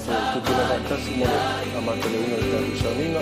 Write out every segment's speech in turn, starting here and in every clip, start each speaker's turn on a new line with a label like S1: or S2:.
S1: Tatou tutuila faatasi mo le amatalia o le tatou sauniga.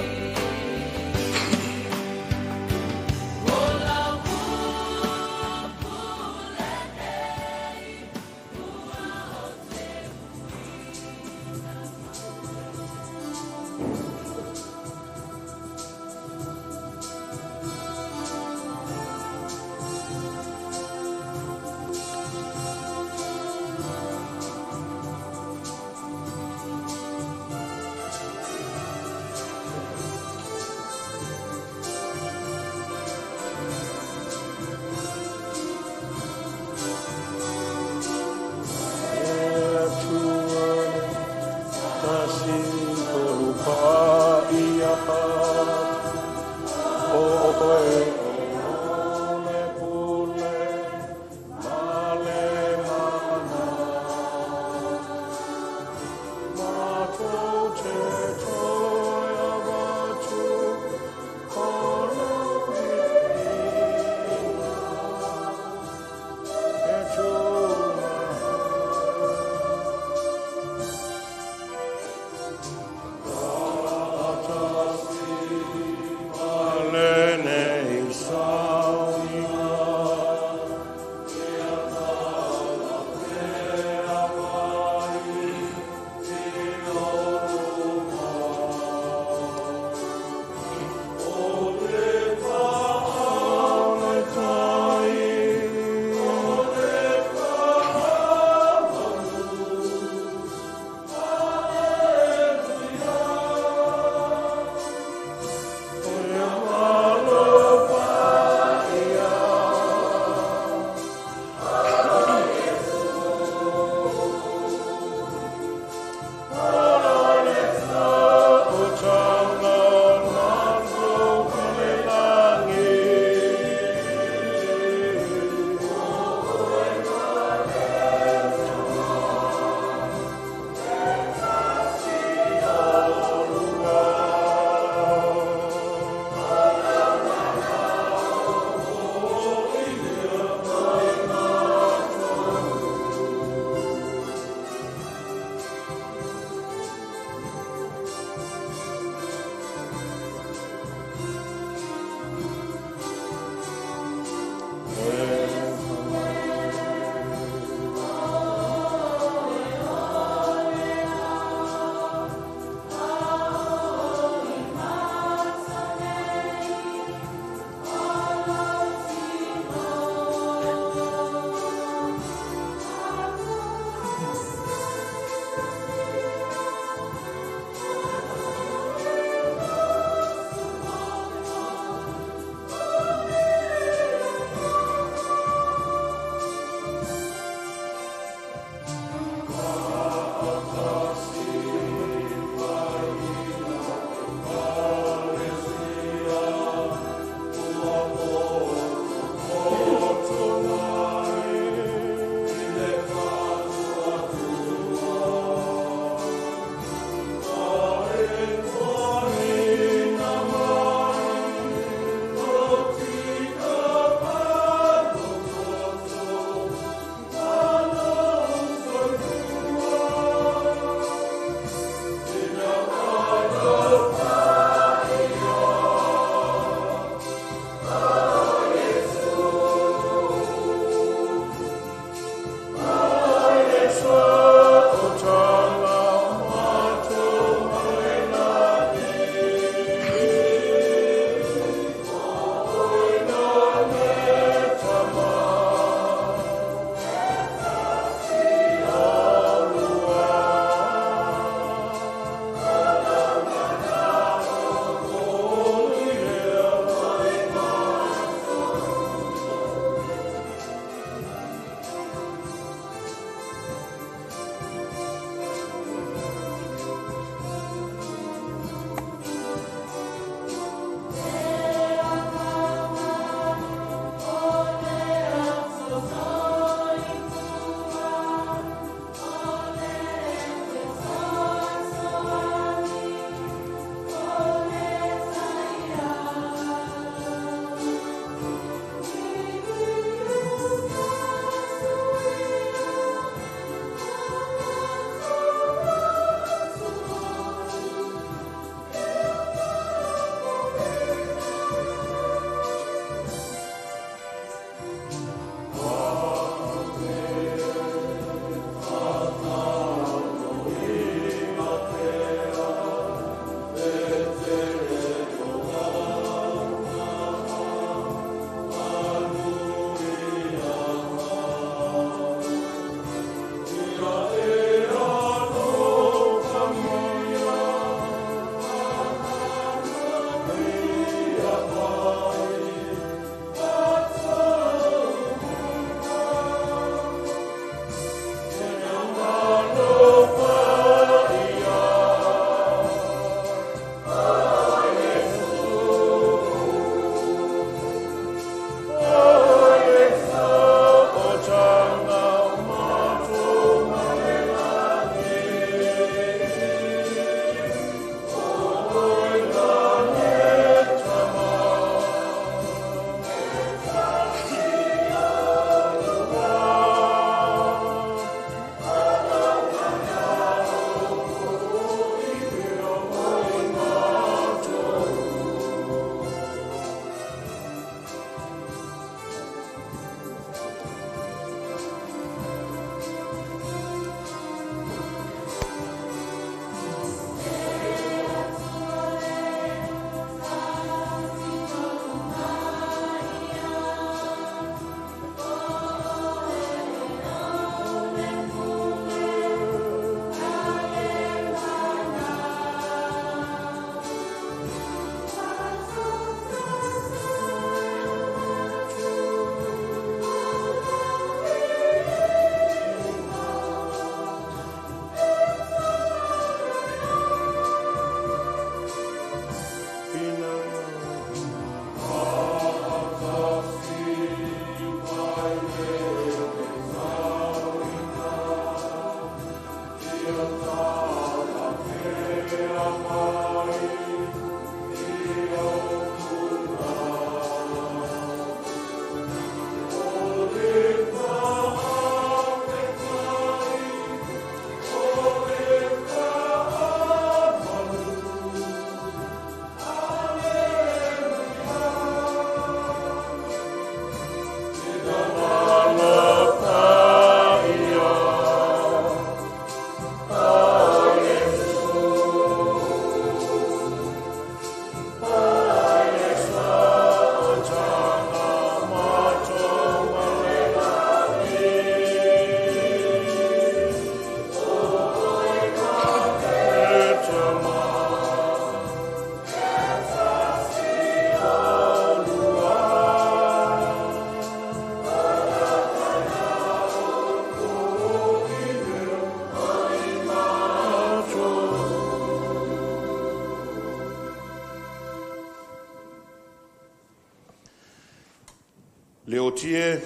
S1: Leoti e,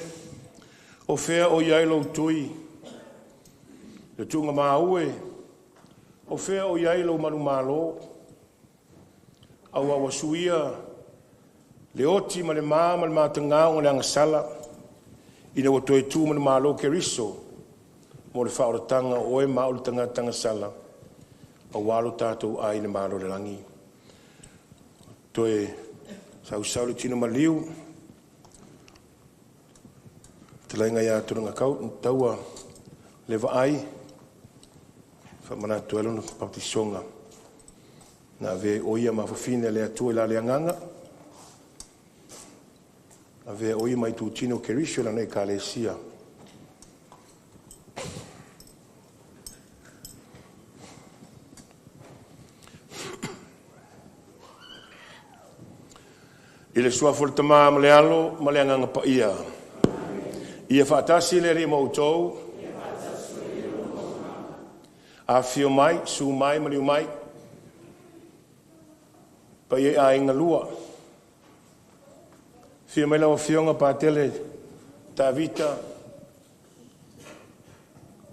S1: o fea o i ai lou tui? Le tuugamau e, o fea o i ai lou manumalo? Aua ua suia le oti ma le ma ma le mataga ona o le agasala, ina ua toe tu manumalo Keriso mo le faaolataga o oe ma au le tagata agasala, aua lo tatou ai i le Malo o le lagi. Toe sausau le tino maliu, fetalaiga ia Tologataua le Vaai, faamanatu ai lona papatisoga na avea ai o ia ma afafine a le Atua i la le Agaga, avea o ia ma itutino o Keriso i lana Ekalesia. I le Suafa o le Tama ma le Alo ma le Agaga Paia, ia faatasi le Alii ma outou. Afifio mai, susu mai, maliu mai, paia i aiga lua. Afio mai lau Afioga Patele Tavita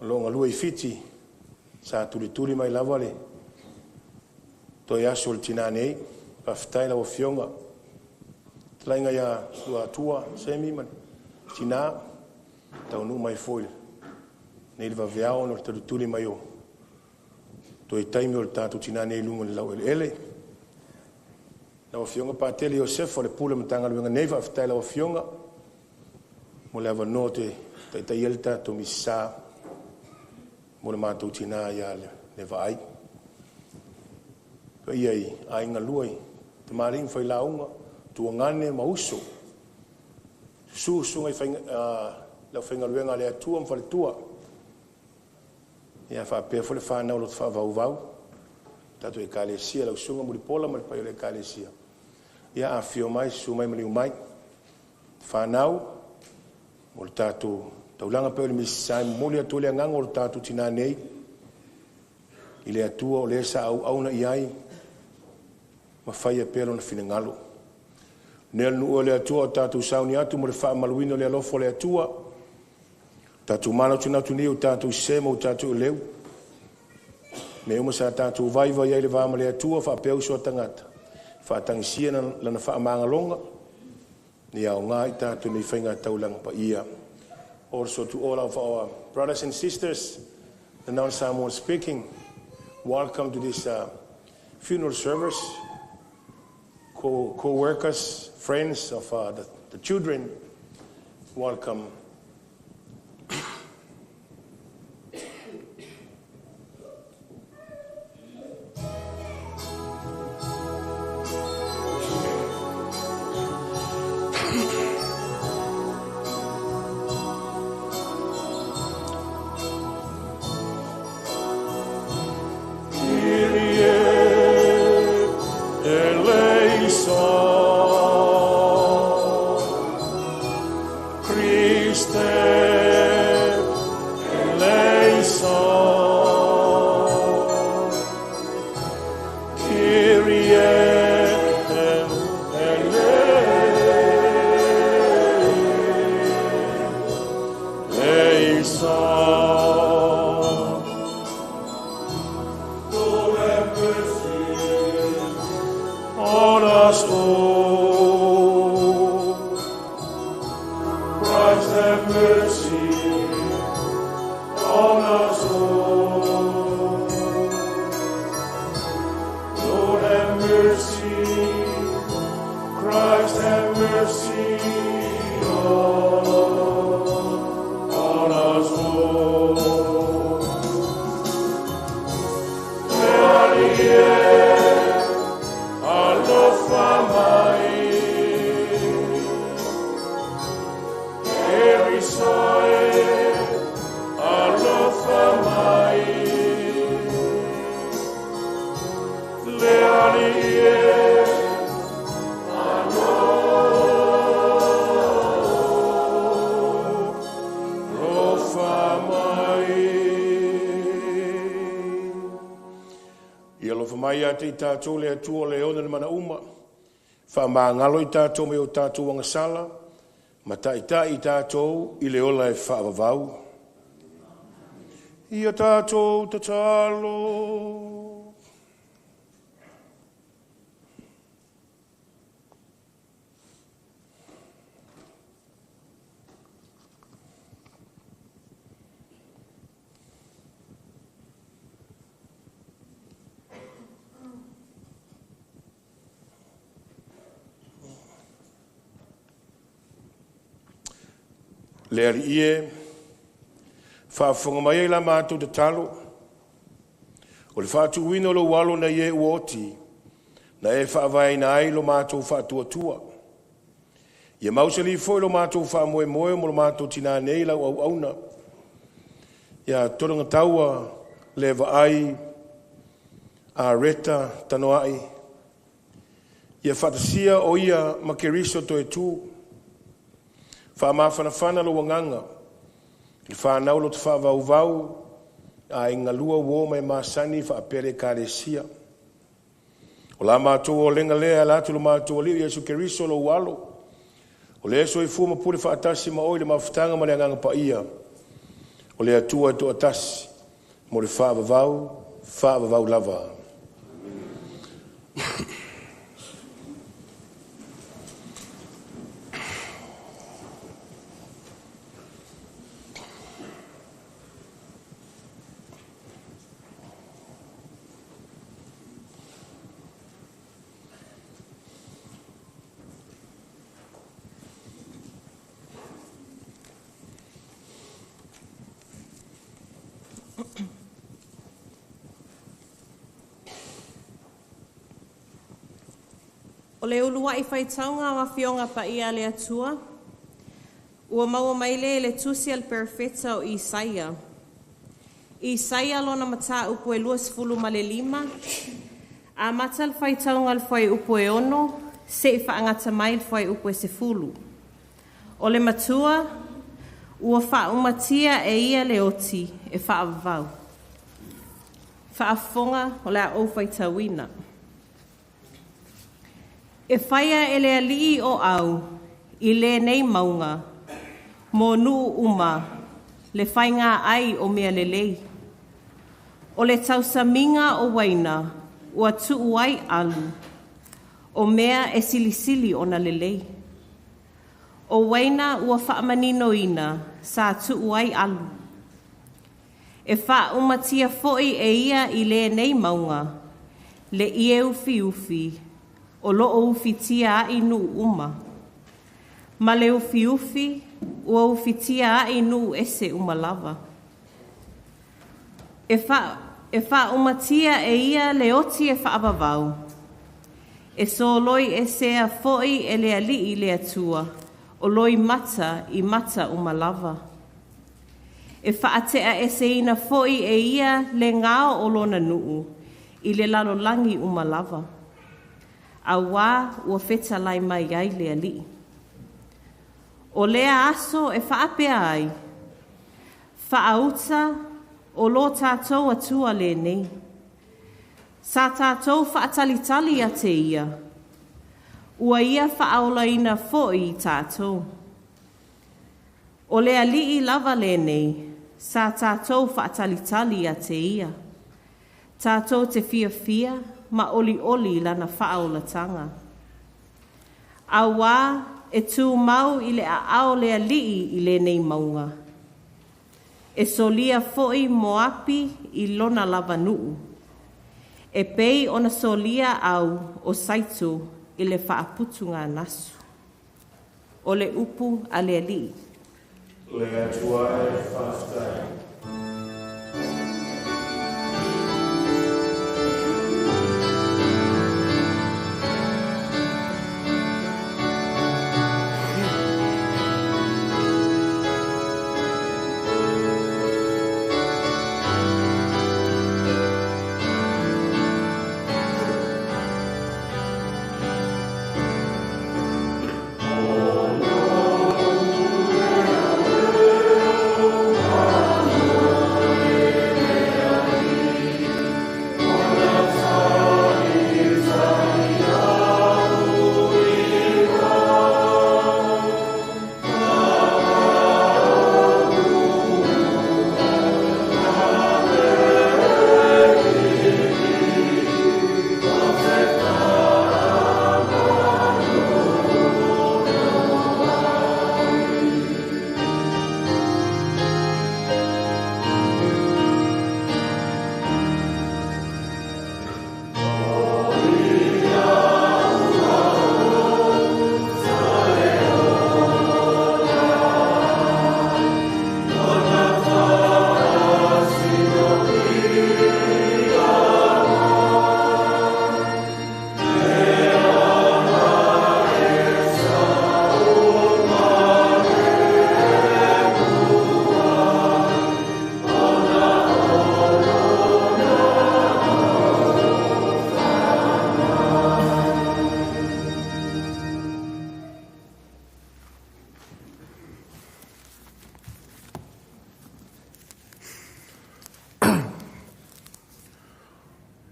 S1: o lo o galue i Fiti, sa tulituli mai lava le toe aso o le tina nei. Faafetai lau Afioga. Fetalaiga ia Luatua Semi ma le tina, taunuu mai foi nei le vaveao ona o le tulituli mai o toe taimi o le tatou tina nei i luga o le laueleele. Lau Afioga Patele Iosefa o le Pule o le Matagaluega nei, faafetai i lau Afioga mo le avanoa ou te taitaia ai le tatou Misa mo le matou tina ia le Vaai. Paia i aiga lua i tamalii ma failauga, tuagane ma uso, susu susuga i le aufaigaluega a le Atua ma faletua, ia faapea foi le fanau o lo o faavauvau, tatou Ekalesia, lau Susuga Mulipola ma le paia o le Ekalesia, ia afifio mai, susu mai maliu mai. Fanau, o le tatou taulaga pea o le Misa e momoli atu ai le agaga o le tatou tina nei i le Atua o le sa auauna i ai ma faia pea lona finagalo. Nea le nuu o le Atua o tatou sauni atu mo le faamamaluina o le alofa o le Atua, tatou manatunatu nei o tatou sese ma o tatou leu, mea uma sa tatou vaivai ai le va ma le Atua faapea uso a tagata, faatagisia lana faamagaloga, ia aoga i tatou nei faiga taulaga paia. Also to all of our brothers and sisters, the non-Samoan speaking, welcome to this funeral service. Co-workers, friends of the children, welcome. Kyrie eleison, Christe. us all. Christ have mercy on us all. Lord have mercy, Christ have mercy on us all. Le Alii e, alofa mai. Keriso e, alofa mai. Le Alii e, alofa mai. Ia alofa mai ia te i tātou le Atua o le ona le mana uma. Faamagalo i tātou mai o tātou agasala, ma taitai i tātou i le ola e faavavau. Ia tātou tatalo. Le Alii e, faafofoga mai ai la matou tatalo, o le faatuina o lou alo na ie ua oti, na e faavaeina ai lo matou faatuatua. Ia mausali foi lo matou faamoemoe mo lo matou tinā nei lau auauna. Ia tologataua le vaai a Reta Tanoai. Ia faatasia o ia ma Keriso toe tu. Faamafanafana lou agaga, i le whanau lo te whaavauvau, a i ngalua uo mai masani faapea le ekalesia. O la mātou o lenga lea ala atu lo mātou Alii Iesu Keriso lou alo. O le soifua ma pule faatasi ma oe le mafutaga ma le agaga paia. O le Atua e toatasi, mo le faavavau, faavavau lava.
S2: O le uluai faitauga o Afioga Paia a le Atua, ua maua mai lea i le tusi a le perofeta o Isaia. Isaia lona mataupu e 25, amata le faitauga i le fuaiupu e 6, se'i faagata mai le fuaiupu e 10. O le matua, ua faaumatia e ia le oti e faavavau. Faafofoga o le a ou faitauina. E whaia e le alii o au i lenei maunga, mō nuu uma, le whainga ai o mea lelei. O le tausamiga o waina, ua tuu ai alu, o mea e silisili ona lelei. O waina ua faamaninoina, sa tuu ai alu. E faaumatia foi e ia i lenei mauga, le ie ufiufi, o loo ufitia ai nuu uma. Ma le ufiufi, ua ufitia ai nuu ese uma lava. E faaumatia e ia le oti e faavavau. E soloi esea foi e le alii le Atua, o loi mata i mata uma lava. E faatea eseina foi e ia le ngao o lona nuu, i le lalolagi uma lava. Auā ua fetalai mai ai le Alii. O lea aso e faapea ai, faauta o lo tātou Atua lenei. Sa tātou faatalitali ia te ia, ua ia faaolaina foi i tātou. O le Alii lava lenei, sa tātou faatalitali ia te ia. Tātou te fiafia ma olioli lana faaolatanga. Auā e tumau i le aao le Alii i lenei mauga. E solia foi Moapi i lona lava nuu, e pei ona solia au o Saito i le faaputuganas. O le upu a le Alii.
S1: Le Atua e faafetai.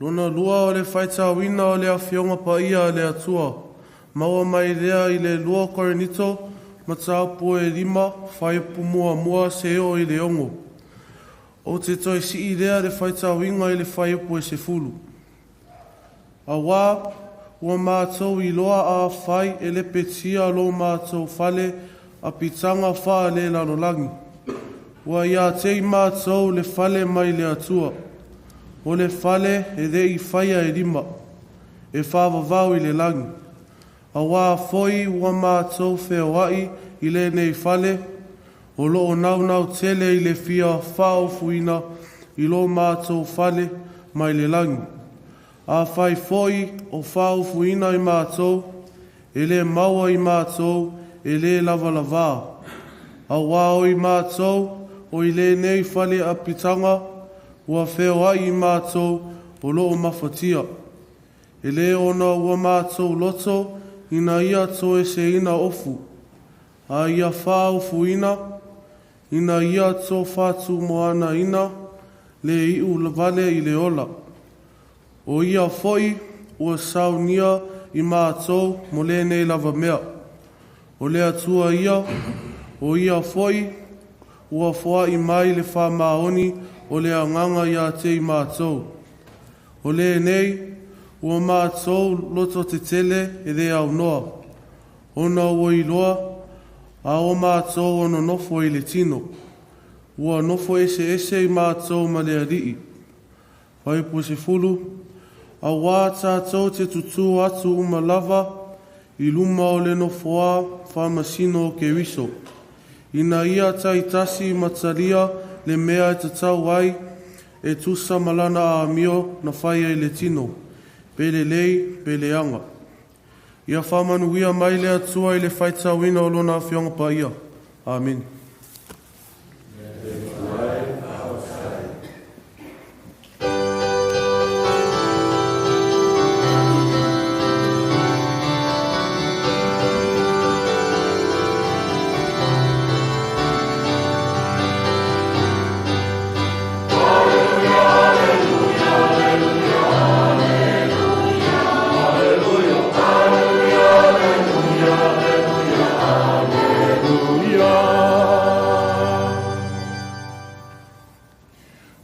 S3: Lona lua o le faitauina o le Afioga Paia a le Atua, maua mai lea i le 2 Korinito, mataupu e 5, fuaiupu 1 seia oo i le 6. Ou te toe sii lea le faitauina i le fuaiupu e 10. Auā ua matou iloa afai e lepetia lo matou fale apitaga faalelalolagi, ua ia te i matou le fale mai le Atua, o le fale e le'i faia e lima, e faavavau i le lagi. Auā foi ua matou feoa'i i lenei fale, o loo naunau tele i le fia faaofuina i lo matou fale mai le lagi. Afai foi o faaofuina i matou, e le maua i matou e le lavalavā. Auā o i matou o i lenei fale apitaga, ua feoa'i i matou o loo mafatia. E lē ona ua matou loto ina ia toeseina ofu, a ia faaofuina, ina ia tofaatumoanaina le iu vale i le ola. O ia foi ua saunia i matou mo lenei lava mea. O le Atua ia, o ia foi ua foai mai le faamaoni o le agaga ia te i matou. O lenei ua matou loto tetele e le aunoa, ona ua iloa a o matou o nonofo i le tino. Ua nofo eseese i matou ma le Alii. Fuaiupu 10, auā tatou te tutū atu uma lava i luma o le nofoā faamasino o Keriso, ina ia taitasi matalia le mea e tatau ai e tusa ma lana amio na faia i le tino, pe lelei pe leaga. Ia faamanuia mai le Atua i le faitauina o Lona Afioga Paia. Amene.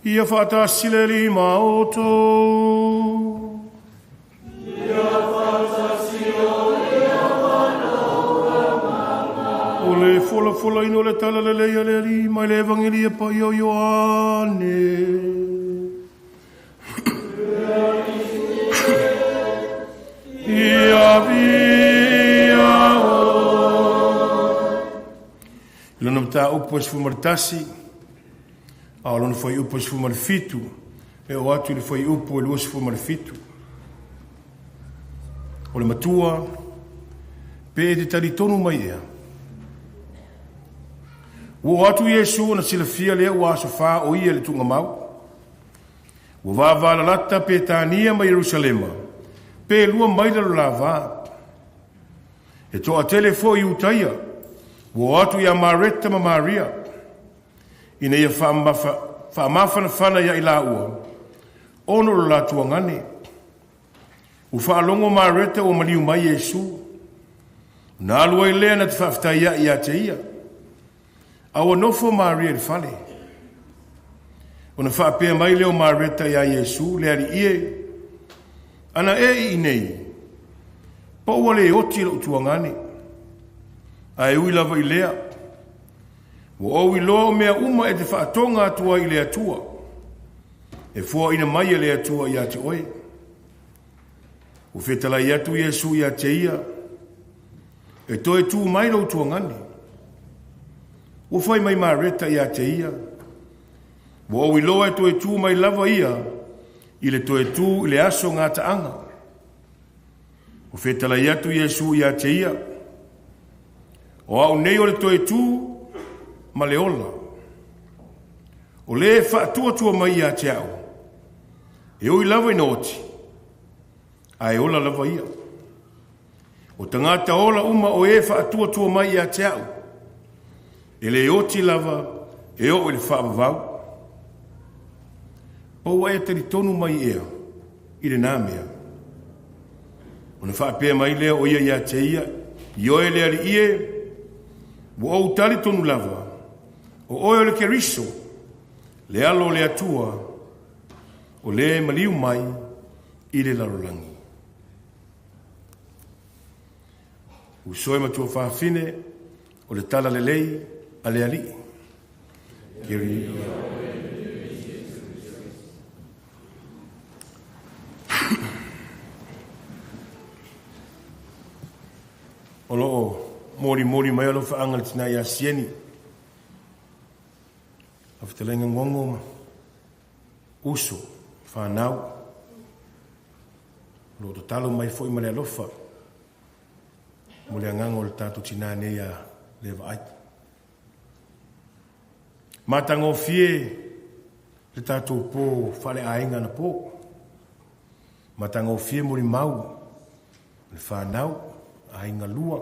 S1: Ia faatasi le Alii ma outou. Ia faatasi Folafolaina o le Talalelei a le Alii mai le Evagelia Paia o Ioane. Ia viia oe. I lona mataupu e 11, a o lona fuaiupu e 17, e oo atu i le fuaiupu e 27. O le matua, pe e te talitonu mai ea. Ua oo atu Iesu ona silafia lea ua aso 4 o ia i le tuugamau. Ua vavalalata Petania ma Ierusalema, pe 2 maila lo la va. E toatele foi Iutaia ua o atu ia Mareta ma Maria, ina ia faamafanafana ia i laua ona o lo la tuagane. Ua faalogo Mareta ua maliu mai Iesu, ona alu ai lea na te faafetaiai ia te ia, a ua nofo Maria i le fale. Ona faapea mai lea o Mareta ia Iesu, “Le Alii e, ana e i inei, po ua le oti lou tuagane. Ae ui lava i lea, ua ou iloa o mea uma e te faatoga atu ai i le Atua, e foaina mai e le Atua ia te oe.” Ua fetalai atu Iesu ia te ia, “E toe tu mai lou tuagane.” Ua fai mai Mareta ia te ia, “Ua ou iloa e toe tu mai lava ia i le toe tu i le aso gataaga.” Ua fetalai atu Iesu ia te ia, “O au nei o le toe tu ma le ola. O le e faatuatua mai ia te au, e ui lava ina oti, ae ola lava ia. O tagata ola uma o e faatuatua mai ia te au, e le oti lava e oo i le faavavau. Po ua e talitonu mai ea i lena mea?” Ona faapea mai lea o ia ia te ia, “Ioe le Alii e, ua ou talitonu lava, o oe o le Keriso, le alo o le Atua, o le maliu mai i le lalolagi.” Uso e ma tuafafine, o le Talalelei a le Alii. Kyrie. O lo o molimoli mai alofaaga i le tina ia Sieni, lau fetalaiga Gogo ma uso, fanau, o lo o tatalo mai foi ma le alofa mo le agaga o le tatou tinā nei ia le vaai. Matagofie le tatou po faaleaiga anapo, matagofie molimau le fanau, aiga lua,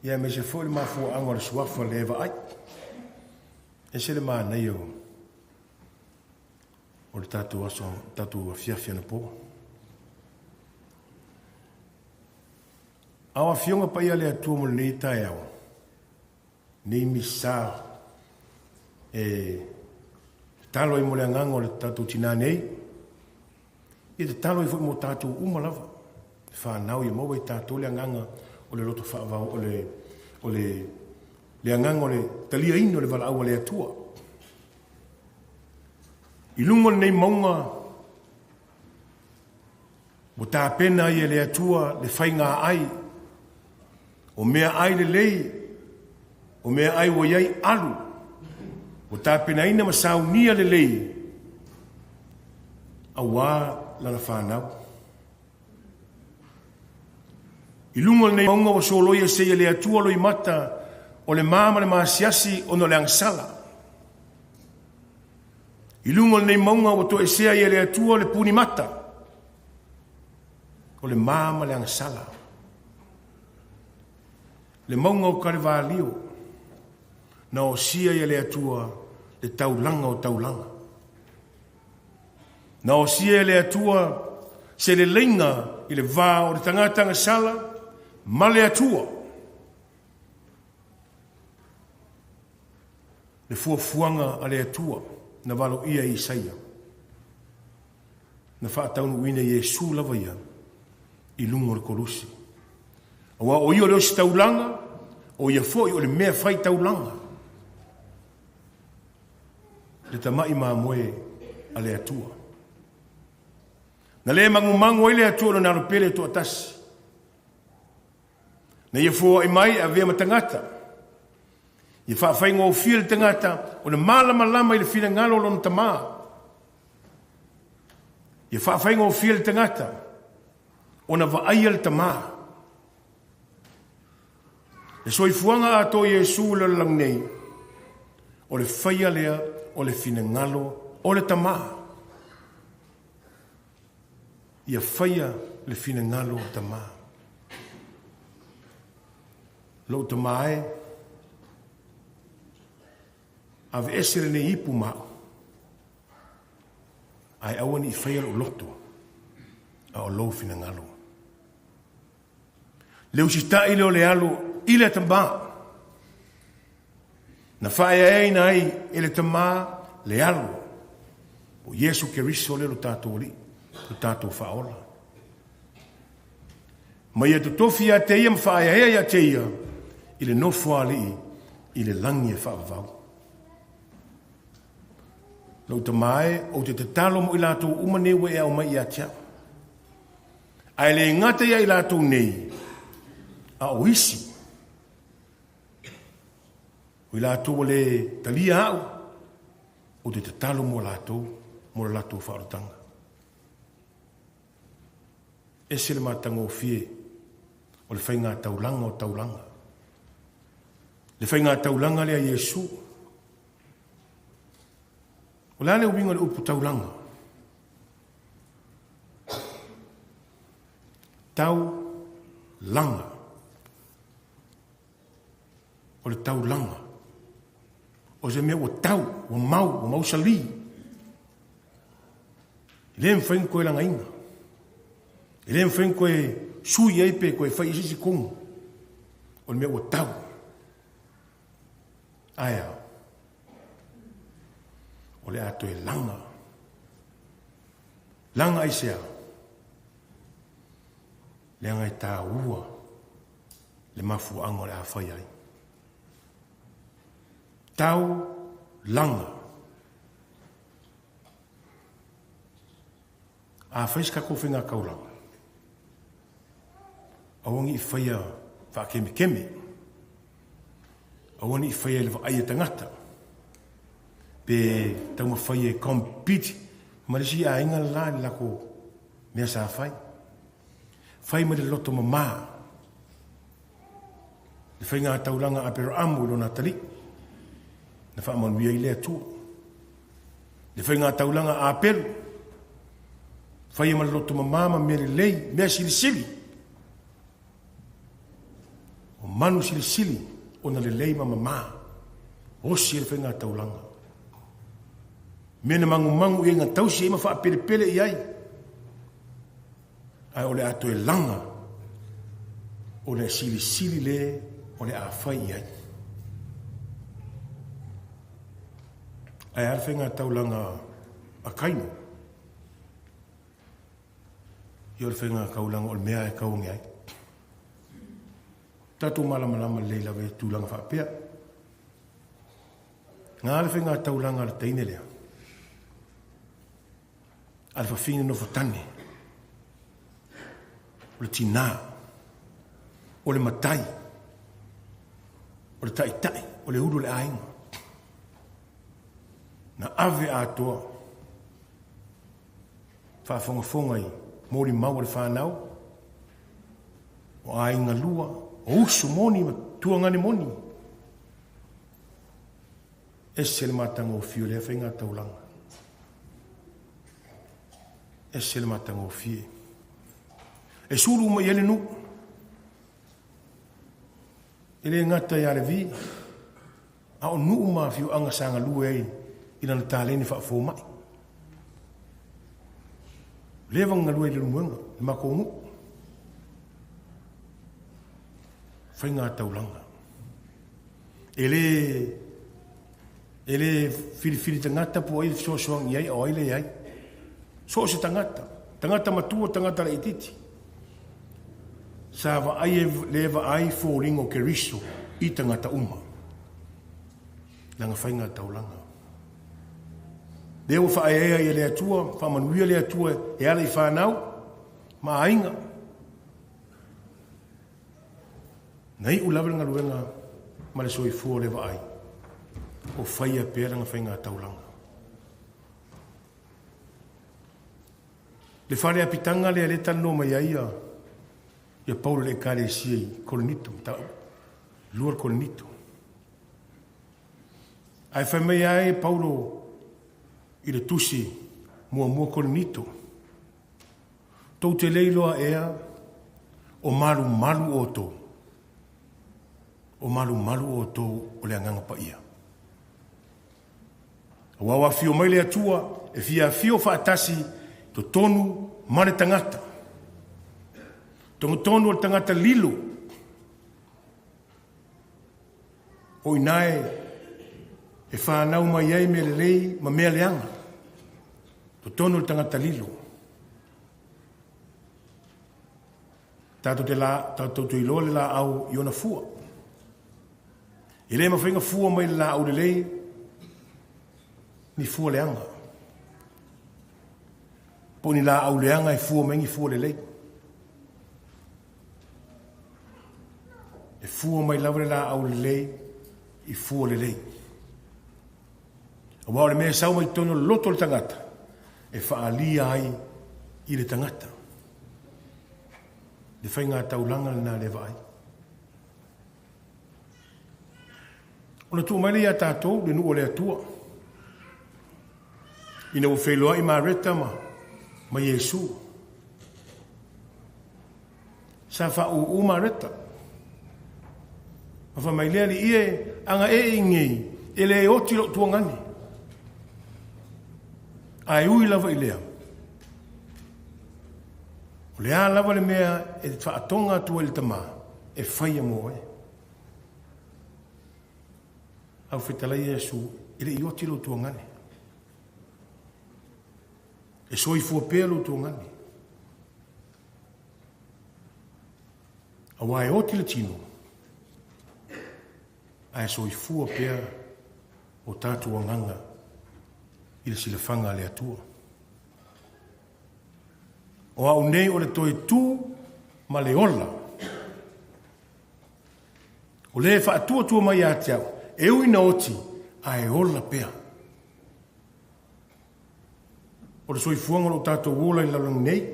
S1: ia aemaise foi le mafuaaga o le suafa le vaai. Ese le manaia o le tatou aso, tatou afiafi anapo. A o afioga paia a le Atua mo lenei taeao, nei misa e tatalo ai mo le agaga o le tatou tinā nei, ia tatalo ai foi mo tatou uma lava, fanau ia maua i tatou le agaga o le loto faavao o le agaga o le taliaina o le valaau a le Atua. I luga o lenei mauga ua tapena ai e le Atua le faiga ai, o mea ai lelei, o mea ai ua i ai alu, ua tapenaina ma saunia lelei, auā lana fanau. I luga o lenei mauga ua soloia sei e le Atua loimata o le ma ma le masiasi ona o le agasala. I luga o lenei mauga ua toesea ai e le Atua le punimata o le ma ma le agasala. Le mauga o Kalevalio, na osia ai e le Atua le taulaga o taulaga. Na osia e le Atua se leleiga i le va o le tagata agasala ma le Atua. Le fuafuaga a le Atua na valoia e Isaia, na faataunuuina e Iesu lava ia i luga o le kolusi. Aua o ia o le ositaulaga, O ia foi o le mea fai taulaga. Le tama'i mamoe a le Atua. Na le magumagu ai le Atua i lona Alo pele e toatasi. Na ia foa'i mai e avea ma tagata. Ia faafaigofie le tagata ona malamalama i le finagalo o lona Tamā. Ia faafaigofie le tagata ona vaaia le Tamā. Le soifuaga atoa o Iesu i le lalolagi nei, o le faia lea o le finagalo o le Tamā. Ia faia le finagalo o le Tamā. Lou Tamā e, aveese lenei ipu ma au, ae aua ne i faia lou loto, a o lou finagalo. Le usita'i lea o le Alo i le Tamā, na faaeaeaina ai e le Tamā le Alo, o Iesu Keriso lea lo tatou Alii, lo tatou Faaola. Ma ia totofi ia te ia ma faaeaea ia te ia i le nofoalii i le lagi e faavavau. Lou Tamā e, ou te tatalo mo i latou uma nei ua e aumai ia te au. Ae le gata ia i latou nei, a o isi. O i latou ua le talia au, ou te tatalo mo latou, mo le latou faaolataga. Ese le matagofie o le faiga taulaga o taulaga. Le faiga taulaga lea Iesu. O le a le uiga o le upu taulaga? Tau laga. O le taulaga. O se mea ua tau, ua mau, ua mausali. E le mafai ona toe lagaina. E le mafai ona toe sui ai pe toe fai i se isi tonu. O le mea ua tau. Ae a? O le a toe laga. Laga aisea? Leaga e taua le mafuaaga o le a fai ai. Tau laga. A fai se tatou faiga taulaga, aua ne i faia faakemekeme, aua ne i faia i le vaai a tagata, pe taumafai e compete ma le isi aiga le la i le latou mea sa fai. Fai ma le loto mamā le faiga taulaga a Aperaamu i lona atalii, na faamanuia ai le Atua. Le faiga taulaga a Apelu, faia ma le loto mamā ma mea lelei, mea silisili. O manu silisili ona lelei ma mamā, osi e le faiga taulaga. Mea na magumagu i ai na tausi ai ma faapelepele i ai, ae o le a toe laga o le silisili le o le a fai i ai. Ae a le faiga taulaga a Kaino? Ia o le faiga taulaga o le mea e tauagi ai. Tatou malamalama lelei lava i tulaga faapea. Ngā le faiga taulaga a le teine lea. A le fafine nofo tane. O le tinā. O le matai. O le ta'ita'i. O le ulu o le aiga. Na ave atoa. Faafogafoga i molimau a le fanau. O aiga lua. O uso moni ma tuagane moni. Ese le matagofie o lea faiga taulaga. Ese le matagofie. E sulu uma i ai le nuu. E le gata ia Levi, a o nuu ma afioaga sa galue ai i lana taleni faafomai. Leva na galue i Leulumoega, le matou nuu. Faiga taulaga. E le filifili tagata po o ai e fesoasoani i ai a o ai leai. So o se tagata, tagata matua, tagata laitiiti. Sa vaai e le vaai foliga o Keriso I tagata uma. Lana faiga taulaga. Lea ua faaeaea i le Atua, faamanuia le Atua e ala i fanau ma aiga. Na iu lava le galuega ma le soifua o le vaai, o faia pea lana faiga taulaga. Le fale apitaga lea le talanoa mai ai ia Paulo i le Ekalesia i Korinito, 2 Korinito. Ae fai mai ai Paulo i le tusi 1 Korinito, tou te le iloa ea o malumalu outou, o malumalu outou o le Agaga Paia. Aua ua afio mai le Atua e fia afio faatasi totonu ma le tagata. Togotonu o le tagata lilo, o ina e whanau mai ai mea lelei ma mea leaga. Totonu o le tagata lilo. Tatou te la, tatou te iloa le laau i ona fua. E le mafai ona fua mai le laau lelei ni fua leaga. Po ni laau leaga e fua mai ni fua lelei. E fua mai lava le laau lelei i fua lelei. Aua o le mea e sau mai totonu o le loto o le tagata, e faalia ai i le tagata. Le faiga taulaga lena le vaai. Ona tuu mai le ia tatou le nuu o le Atua. Ina ua feiloai Mareta ma Iesu. Sa faauu Mareta. Ma fai mai lea li ie aga e i nei e le oti lou tuagani. Ae ui lava i lea. O le a lava le mea e faatoga atu ai le tamā e faia mo e. Au fetalai Iesu e le i oti lou tuagani. E soifua pea lou tuagani. Aua e oti le tino, ae soifua pea o tatou agaga i le silafaga a le Atua. O au nei o le toe tu ma le ola. O le faatuatua mai ia te au, e ui na oti, ae ola pea. O le soifuaga o lo tatou ola i le lalolagi nei,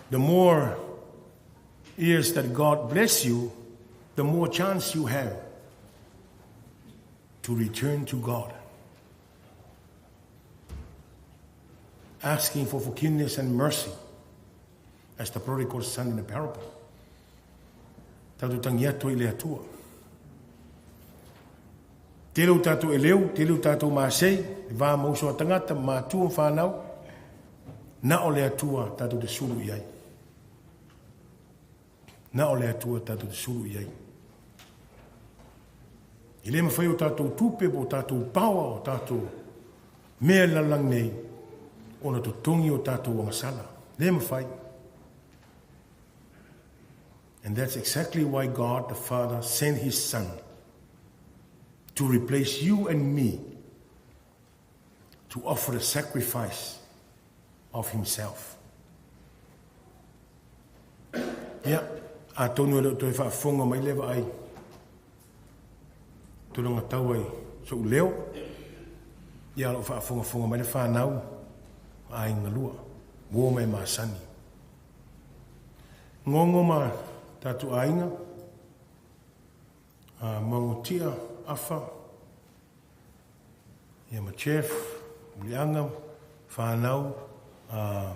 S1: the more years that God bless you, the more chance you have to return to God, asking for forgiveness and mercy, as the prodigal son in the parable. Tatou tagi atu i le Atua. Tele o tatou eleu, tele o tatou masei, e vā mauso a tagata, matua ma whanau, na o le Atua tatou te sulu i ai. Na o le Atua tatou te sulu i ai. E le mafai o tatou tupe, po o tatou paoa, o tatou mea i le lalolagi nei, ona totogi o tatou agasala. Le mafai. And that's exactly why God the Father sent His Son to replace you and me, to offer the sacrifice of Himself. Ia, atonu e le o toe faafofoga mai le vaai tulaga tau ai so'u leo, ia o loo faafogafoga mai le fanau ma aiga lua, uo ma e masani. Gogo ma tatou aiga, Magotia, Afa, ia ma Jeff, Muliaga, fanau, a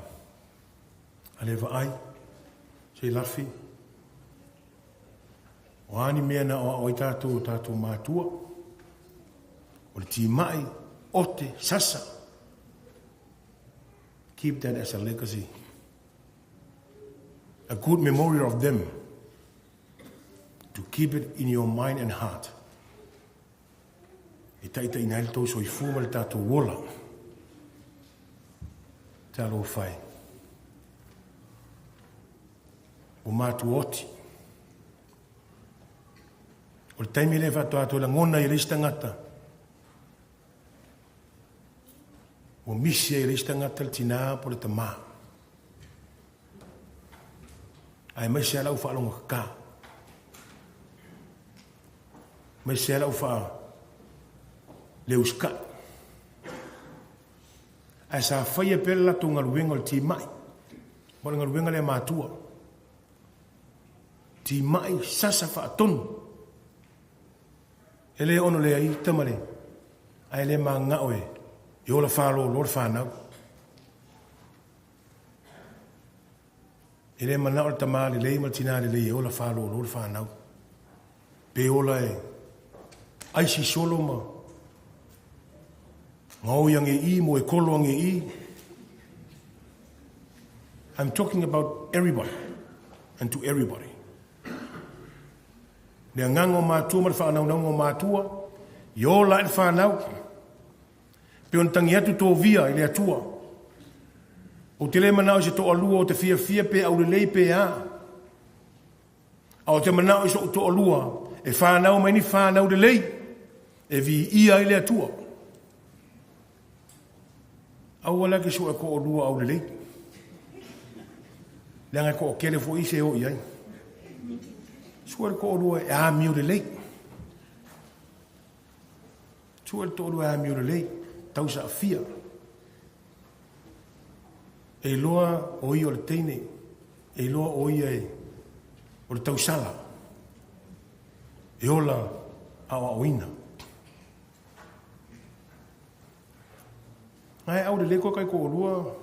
S1: le vaai, Seilafi. O a ni mea na aoao ai tatou o tatou matua, o le timai, ote, sasa. Keep that as a legacy, a good memorial of them, to keep it in your mind and heart. E taitaina ai le tou soifua ma le tatou ola. Talofa e. Ua matua oti. O le taimi lea faatoa toe lagona ai e le isi tagata, ua misi ai e le isi tagata le tinā po o le tamā. Aemaise lava lau faalogokaka. Aemaise lava lau faa le usikai. Ae sa faia pea le latou galuega o le timai, ma o le galuega lea a matua. Timai sasa faatonu. E le ono le aita ma le, ae le manao e, e ola fālōlō le fanau. E le manao le tamā lelei ma le tinā lelei e ola fālōlō le fanau. Pe ola e aisi solo ma gaoi age i i mo e kolo age i. I'm talking about everybody and to everybody. Le agaga o matua ma le faanaunauga o matua, i ola ai le fanau. Pe ona tagi atu tovia i le Atua. Ou te le manao i se toalua o te fiafia pe aulelei pe a. A o te manao i so'u toalua e fanau mai ni fanau lelei e viia ai le Atua. Aua la e te sue toalua aulelei. Leaga e toatele foi isi e o i ai. Sue le toalua e amio lelei. Sue le toalua e amio lelei, tausaafia. E iloa o ia o le teine, e iloa o ia e, o le tausala, e ola aoaoina. Ae aulelei koe kaikoolua,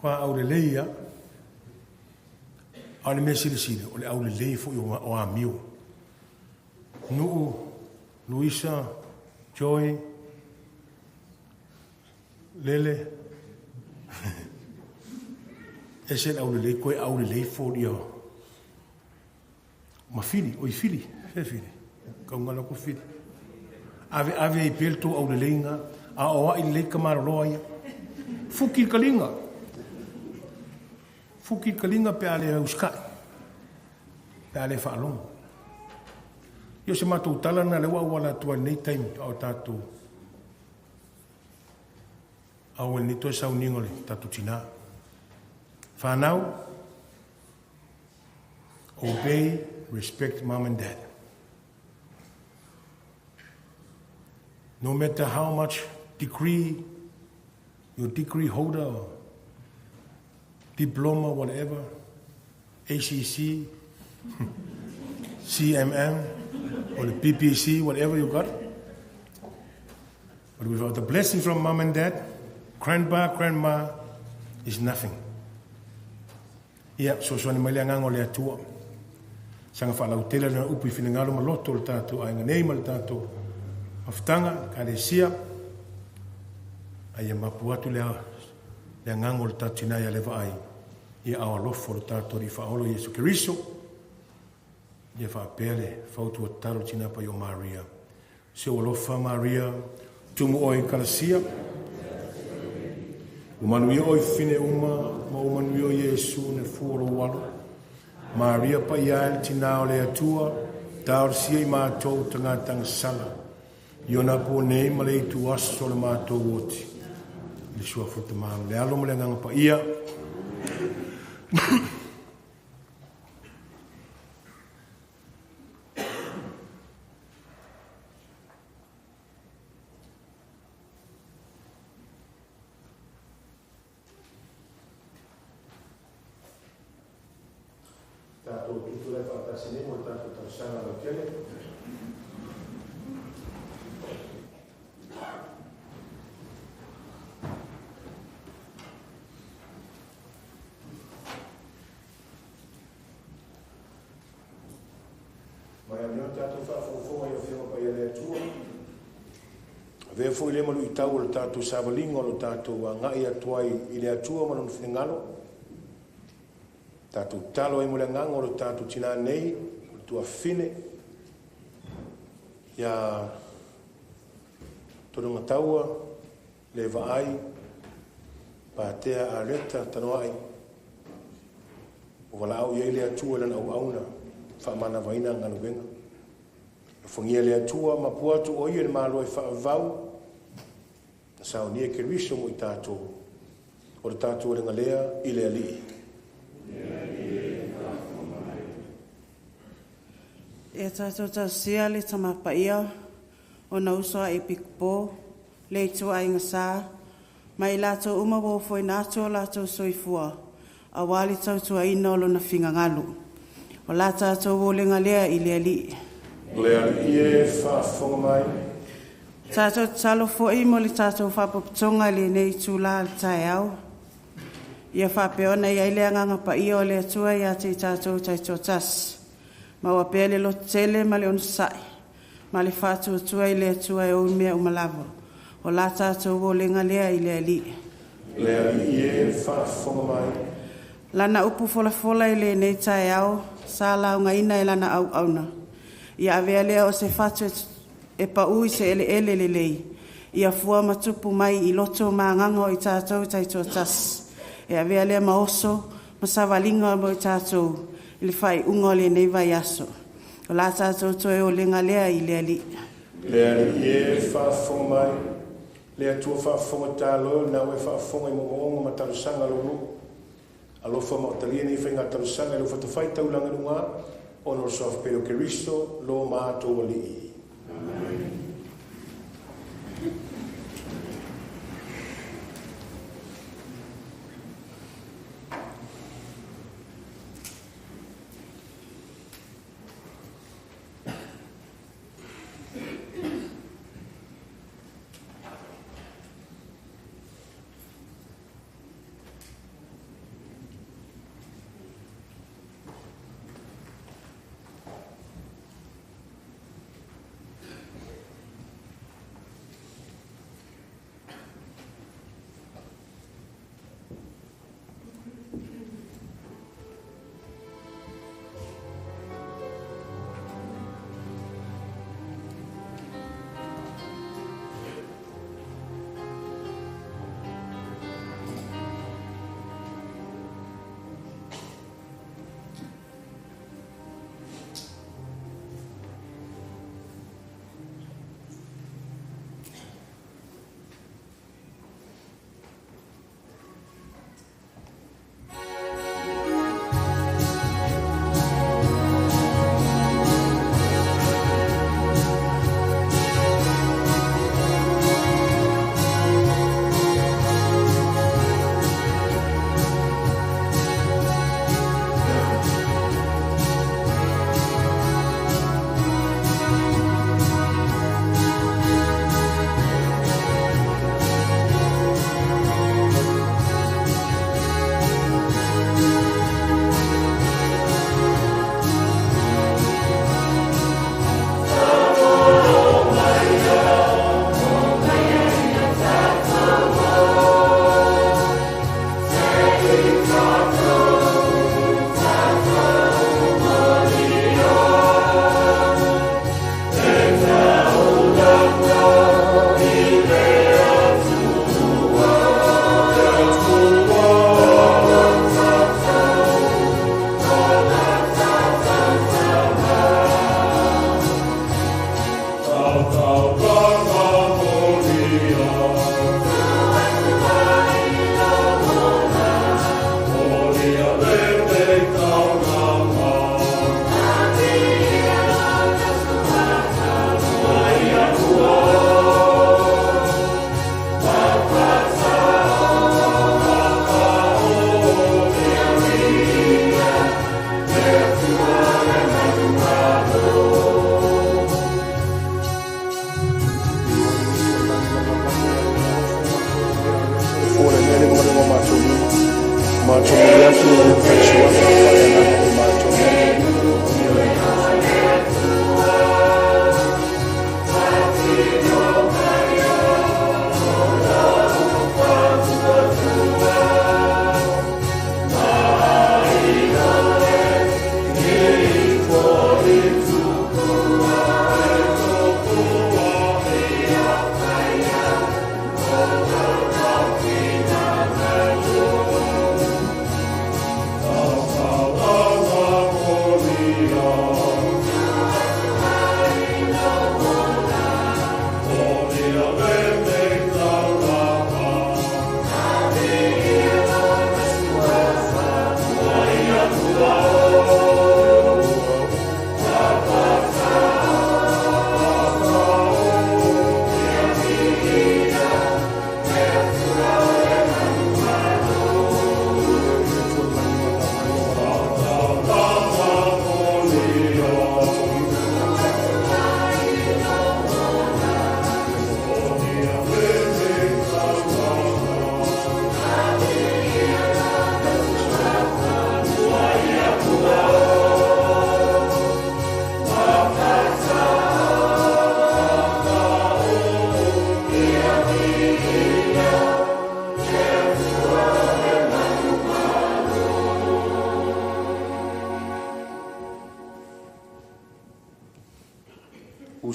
S1: kua aulelei ia. A o le mea silisili, o le aulelei foi o amio. Nuu, Luisa, Joy, Lele, ese le aulelei, koe aulelei folia ma Fili, oi Fili, fe Fili, kaugala ko Fili. Ave ave i pea le tou auleleiga, a o ai lelei ka maloloa ia. Fuki le kaliga. Fuki le kaliga pe a le usikai. Pe a le faalogo. Ia o se matou tala lena lea ua auala atu ai i lenei taimi a o tatou au ai lenei toe sauniga o le tatou tinā. Whanau, obey, respect mom and dad. No matter how much degree, your degree holder or diploma, whatever, ACC, CMM, or the PPC, whatever you got. But without the blessing from mom and dad, grandpa, grandma, is nothing. Ia, fesoasoani mai le Agaga o le Atua. Saga faalautele lana upu i finagalo ma loto o le tatou aiga nei ma le tatou mafutaga, Ekalesia. A ia mapu atu le, le Agaga o le tatou Tina ia le vaai i aao alofa o le tatou Alii Faaola Iesu Keriso. Ia faapea le fautua tatalo le Tina Paia o Maria. Se o alofa Maria, tumu oe i Kalasia. Ua manuia oe i fafine uma, ma ua manuia o Iesu na fua o lou alo. Maria paia e le Tina o le Atua, taosia i matou tagata agasala. I ona apo nei ma le itu aso o le matou oti. I le suafa o le Tama ma le Alo ma le Agaga Paia. Tatou tutulai faatasi nei mo le tatou tausaga lautele. Mai amio tatou faafogafoga i Afioga Paia a le Atua. Avea foi lea ma luitau o le tatou savaliga o lo tatou agai atu ai i le Atua ma Lona finagalo. Tatou tatalo ai mo le agaga o lo tatou tinā nei, o le tuafafine, ia Tologataua, le Vaai, Patea Areta Tanoai, ua valaau i ai le Atua i lana auauna, faamanavaina galuega. Alofagia le Atua ma atu o ia le malo e faavavau na saunia Keriso mo i tatou. O le tatou olega lea i le Alii.
S4: Ia tatou tausia le tamapaia ona uso a epikopo le ituaiga sa ma i latou uma ua ofoina atu o latou soifua auā le tautuaina o Lona finagalo. O la tatou olega lea i le Alii.
S1: Le Alii e faafofoga mai.
S4: Tatou tatalo foi mo le tatou faapopotoga i lenei itulā o le taeao. Ia faapea ona i ai le Agaga Paia o le Atua ia te i tatou taitoatasi, maua pea le lototele ma le onosai ma le faatuatua i le Atua e ou mea uma lava. O la tatou olega lea i le Alii.
S1: Le Alii e faafofoga mai.
S4: Lana upu folafola i lenei taeao sa laugaina e lana auauna. Ia avea lea o se fatu e pau i se eleele lelei, ia fua ma tupu mai i loto ma agaga o i tatou taitoatasi. E avea lea ma oso ma savaliga mo i tatou i le faaiuga o lenei vaiaso. O la tatou toe olega lea i le Alii.
S1: Le Alii e faafofoga mai. Le Atua faafofoga tatalo, na ua e faafofoga i moomooga ma talosaga a lou nuu. Alofa ma otalia nei faiga talosaga i lou fatafaitaulaga i luga, ona o le suafa pele o Keriso, lo matou Alii. Amen.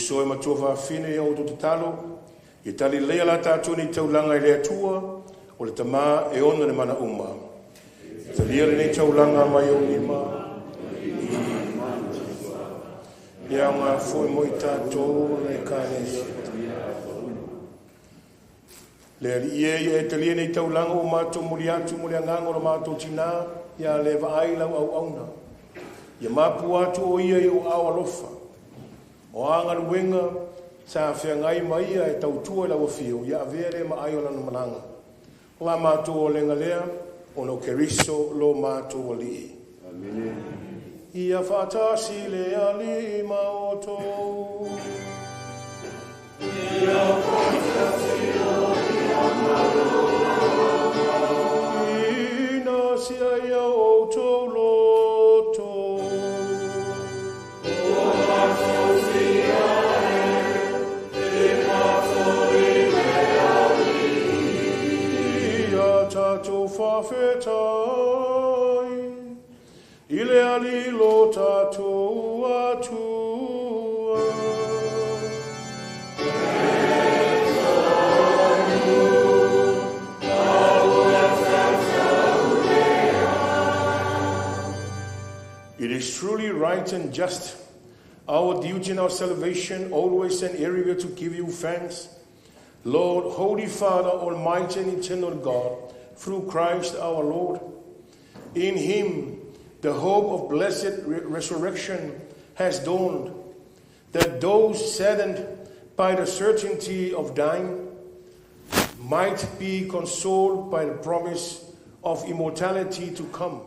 S1: Uso e matua faafine ia outou tatalo, ia talilelei la tatou nei taulaga i le Atua, o le Tamā e ona le mana uma. Talia lenei taulaga mai ou lima, ia aoga foi mo i tatou le Ekalesia. Le Alii e, ia e talia nei taulaga ua matou momoli atu mo le agaga o lo matou tinā, ia le vaai lau auauna. Ia mapu atu o ia i ou aao alofa. O a galuega sa feagai ma ia e tautua i lau afio, ia avea lea ma ai o lana malaga. O la matou olega lea, ona o Keriso lo matou Alii. Amene. Ia faatasi le Alii ma outou. Ia faatasi. Ina sia ia outou loto. O matou sia e matou i le Alii. Ia tatou faafetai i le Alii lo tatou Atua. It is truly right and just, our duty and our salvation, always and everywhere to give you thanks, Lord, Holy Father, Almighty and eternal God, through Christ our Lord. In him, the hope of blessed resurrection has dawned, that those saddened by the certainty of dying might be consoled by the promise of immortality to come.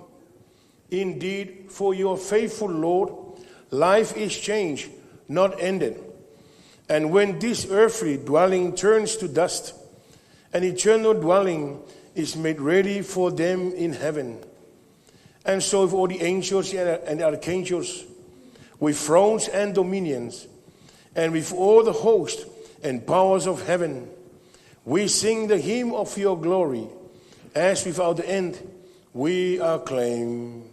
S1: Indeed, for your faithful Lord, life is changed, not ended. And when this earthly dwelling turns to dust, an eternal dwelling is made ready for them in heaven. And so with all the angels and archangels, with thrones and dominions, and with all the host and powers of heaven, we sing the hymn of your glory, as without end we acclaim.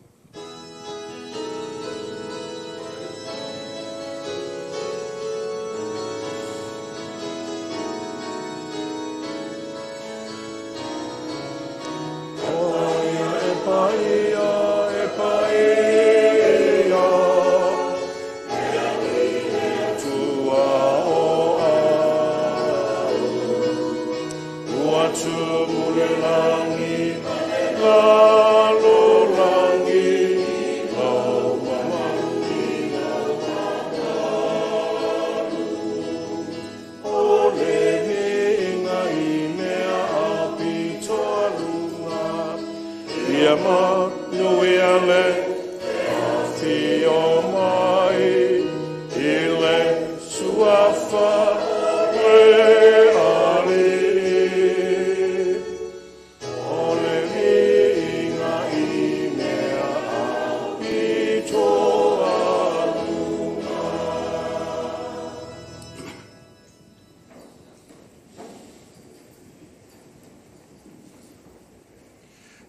S1: E paia, e paia, tua o au, ua tumu le lagi, lalolagi, lau mamalu. O le viiga i mea aupito aluga, ia manuia le afio mai i le suafa le Alii. O le viiga i mea aupito aluga.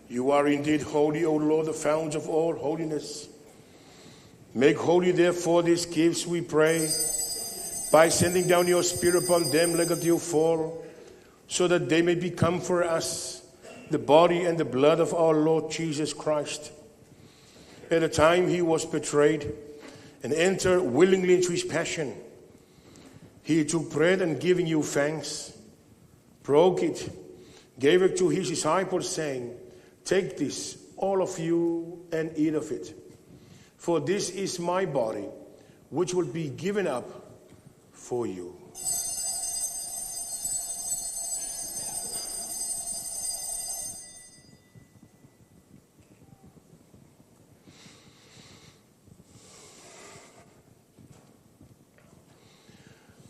S1: You are indeed holy, O Lord, the fount of all holiness. Make holy, therefore, these gifts, we pray, by sending down your Spirit upon them like a dew fall, so that they may become for us the body and the blood of our Lord Jesus Christ. At the time he was betrayed and entered willingly into his passion, he took bread and, giving you thanks, broke it, gave it to his disciples, saying, "Take this, all of you, and eat of it. For this is my body, which will be given up for you."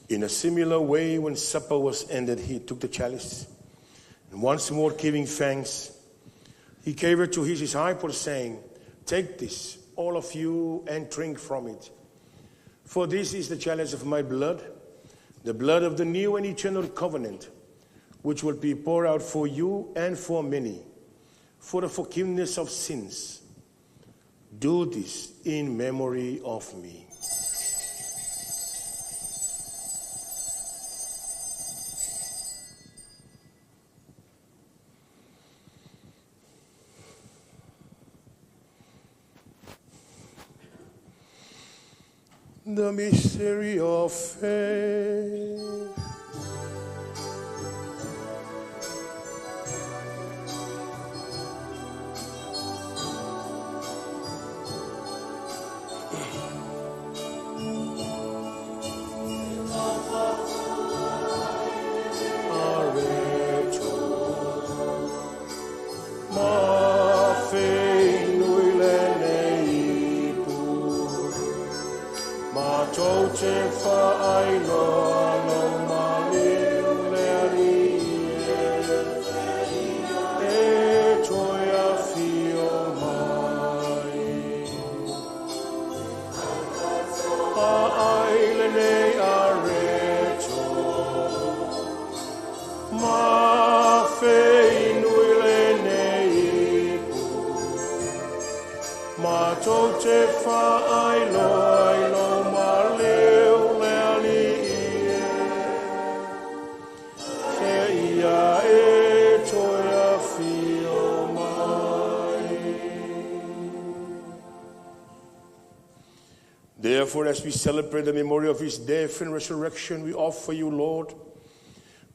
S1: In a similar way, when supper was ended, he took the chalice, and once more giving thanks, he gave it to his disciples, saying, "Take this, all of you, and drink from it. For this is the chalice of my blood, the blood of the new and eternal covenant, which will be poured out for you and for many, for the forgiveness of sins. Do this in memory of me." The mystery of faith. Therefore, as we celebrate the memorial of his death and resurrection, we offer you, Lord,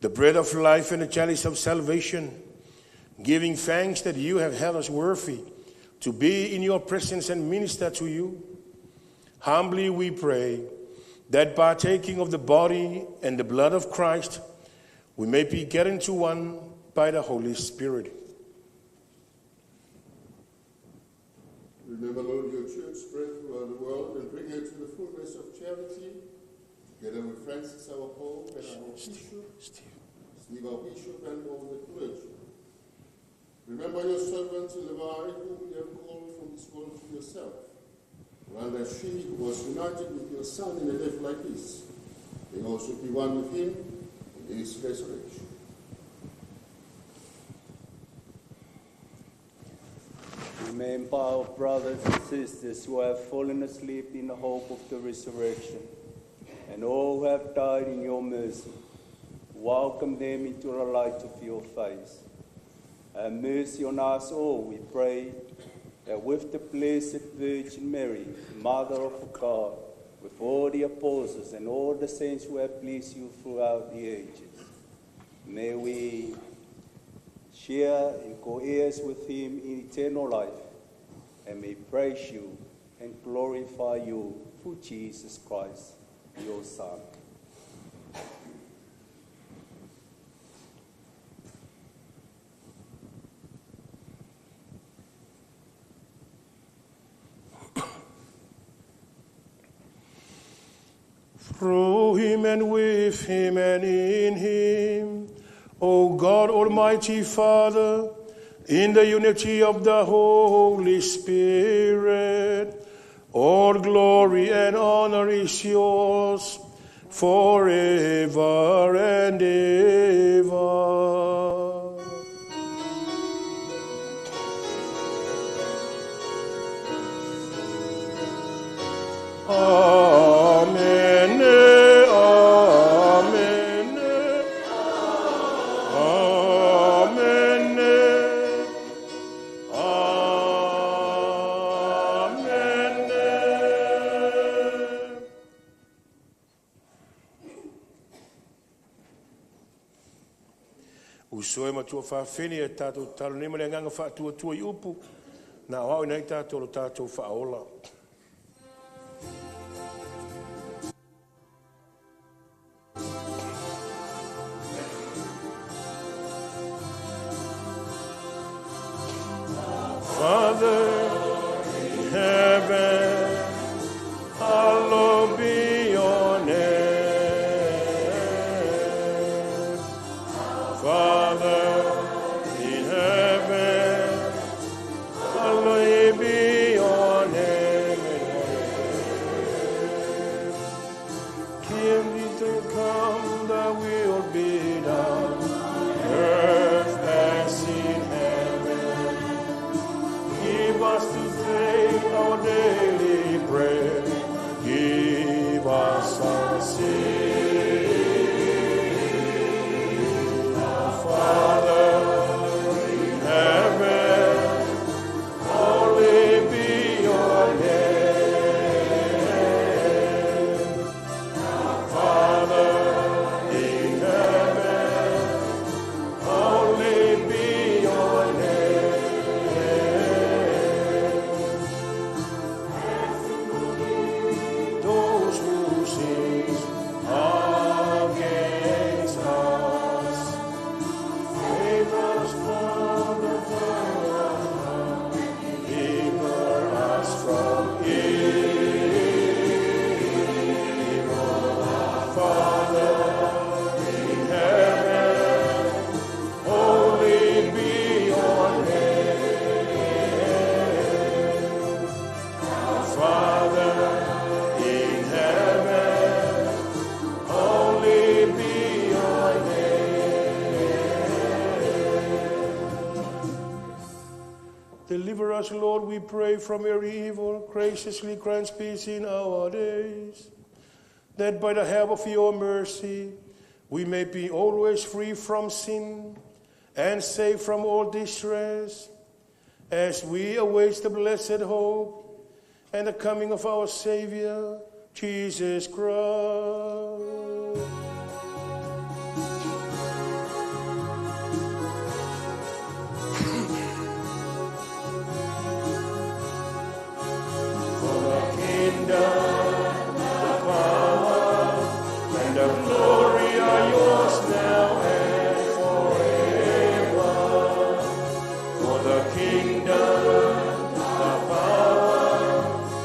S1: the bread of life and the chalice of salvation, giving thanks that you have held us worthy to be in your presence and minister to you. Humbly we pray that partaking of the body and the blood of Christ, we may be getting to one by the Holy Spirit.
S5: Remember, Lord, your church spread throughout the world and bring her to the fullness of charity, together with Francis, our Pope, and our Bishop, Steve, our Bishop, and all the clergy. Remember your servant Levi, whom you have called from this world to yourself. Grant that she who was united with your Son in a death like his, may also be one with him in his resurrection.
S6: Remember our brothers and sisters who have fallen asleep in the hope of the resurrection, and all who have died in your mercy. Welcome them into the light of your face. Have mercy on us all, we pray, that with the Blessed Virgin Mary, Mother of God, with all the apostles and all the saints who have pleased you throughout the ages, may we share and co-heirs with him in eternal life, and may praise you and glorify you through Jesus Christ, your Son.
S1: Through him and with him and in him, O God, Almighty Father, in the unity of the Holy Spirit, all glory and honor is yours forever and ever. Amen. Amen. Amen. Amen. Uso e matua whawhene e tātou talo nema le nganga whaatua tua i upu, nā wao nei tātou lo tātou whaola. Father in heaven, hallowed be your name. Father in heaven, hallowed be your name. Kingdom come, thy will be done, earth as in heaven. Give us today our daily bread. Give us our sins. Father in heaven, holy be your name. Deliver us, Lord, we pray, from every evil. Graciously grant peace in our days, that by the help of your mercy we may be always free from sin and safe from all distress, as we await the blessed hope and the coming of our Savior, Jesus Christ. For the kingdom, the power, and the glory are yours now and forever. For the kingdom, the power,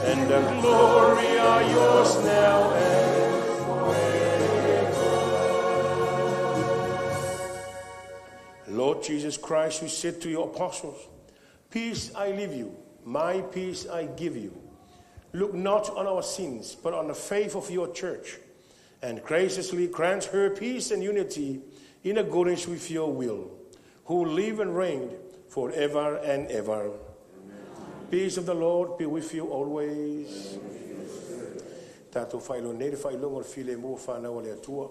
S1: and the glory are yours now and forever. Lord Jesus Christ, who said to your apostles, Peace I leave you, my peace I give you. Look not on our sins, but on the faith of your church, and graciously grant her peace and unity in accordance with your will, who live and reign forever and ever. Amen. Peace of the Lord be with you always. Tatou faailoa nei le faailoga o le filemu o fanau a le Atua.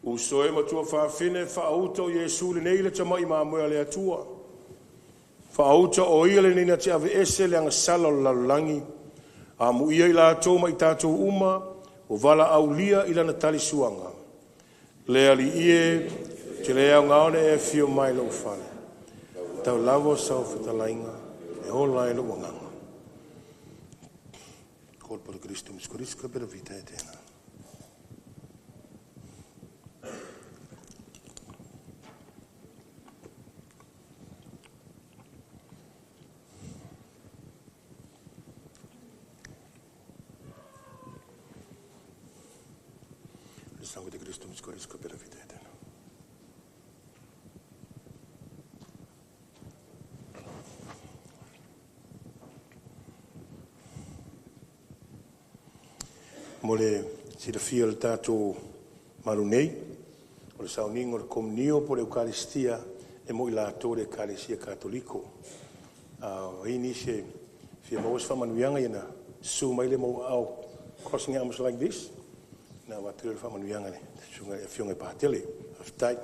S1: Uso e matua faafine faauta o Iesu lenei le tama'i mamoe a le Atua. Faauta o ia lenei na te aveese le agasala o le lalolagi. Amuia i latou ma i tatou uma, o valaaulia i lana talisuaga. Le Alii e, te le aoga ona e afio mai i lou fale. Tau lava o sau fetalaiga, e ola ai lou agaga. Corpore Christum scorisca per vita eterna. Il sangue di Cristo mi scorisca per la vita eterna. Mo le silafia o le tatou malu nei, o le sauniga o le Komunio po o le Eukaristia e mo i latou le Ekalesia Katoliko. A o ai nisi e fia maua se faamanuiaga ia na susu mai lea ma ou aao, crossing arms like this. Ona avatu lea o le faamanuiaga i le Susuga i le Afioga i le Patele. Faafetai.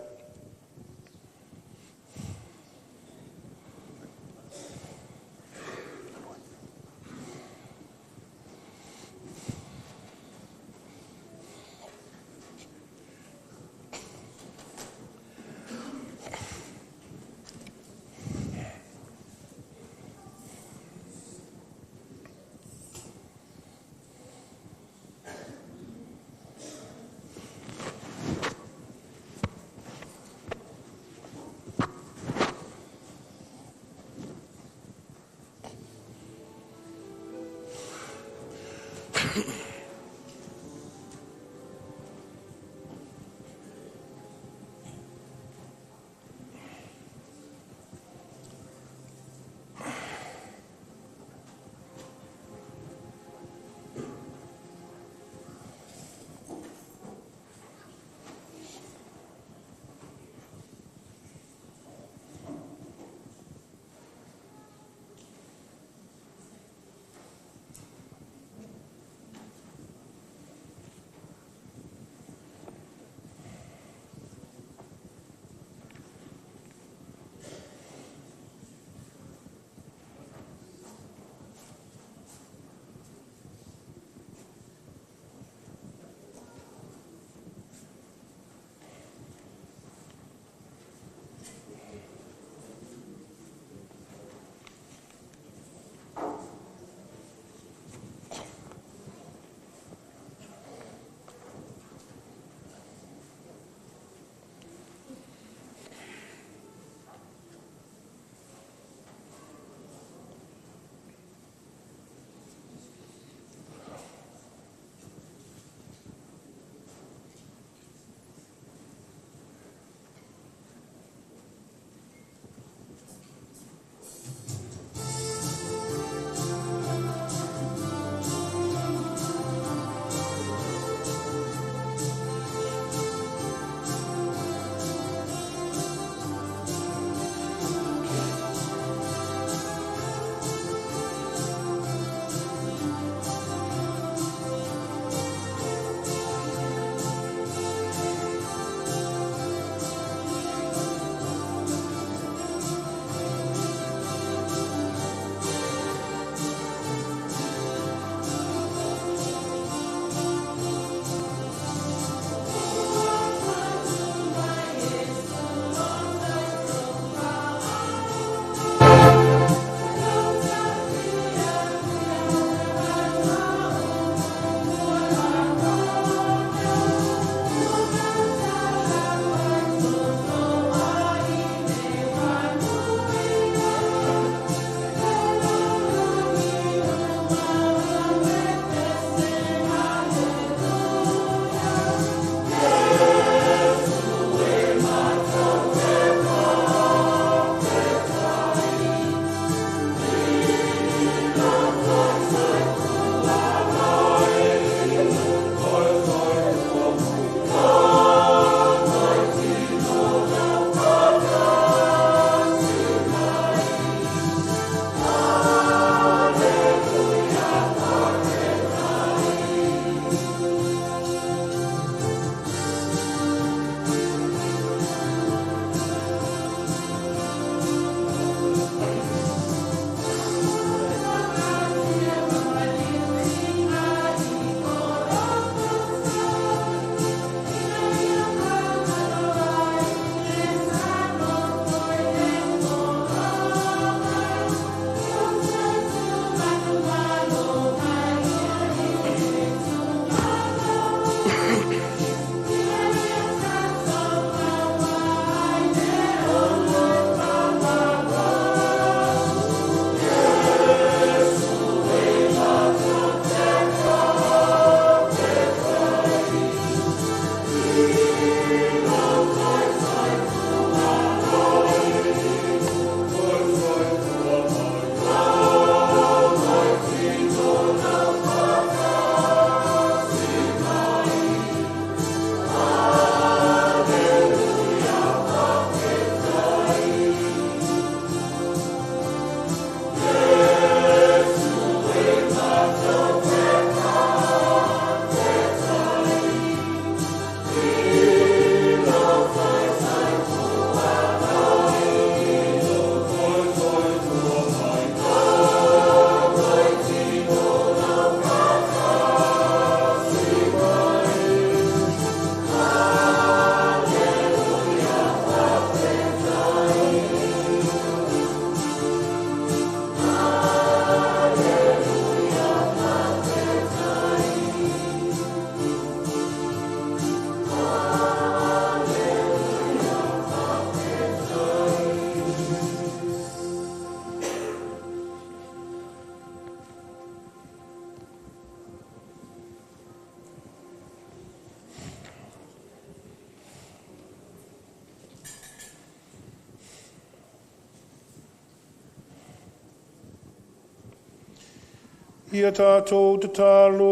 S1: Ia tātou tatalo.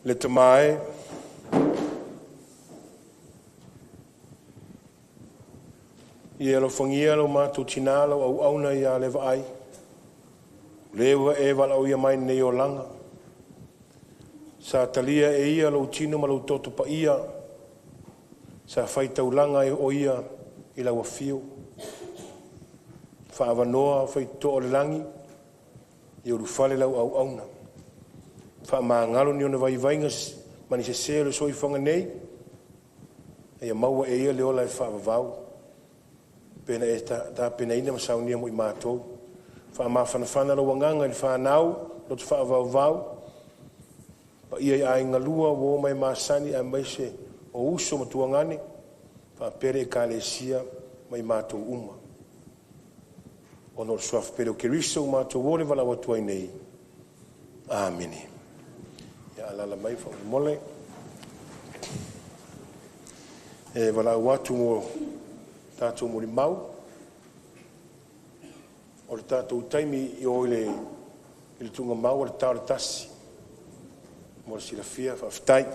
S1: Le Tama e, Ia alofagia lo matou tinā lau auauna ia le vaai, o le ua e valaauia mai lenei olaga. Sa talia e ia lou tino ma lou toto paia, sa faitaulaga ai o ia i lau afio. Faaavanoa faitotoa o le lagi, ia ulufale lau auauna. Faamagalo ni ona vaivaiga ma ni sese o le soifuaga nei, a ia maua e ia le ola e faavavau, pe na e tapenaina ma saunia mo i matou. Faamafanafana lou agaga i le fanau, loto faavauvau, paia i aiga lua, uo ma e masani aemaise o uso ma tuagane, faapea le Ekalesia ma i matou uma. Ona o le suafa pele o Keriso ua matou o le valaau atu ai nei. Amene. Ia alaala mai faamolemole. E valaau atu mo tatou molimau. O le tatou taimi i o i le tuugamau o le ta o le 1. Mo le silafia, faafetai.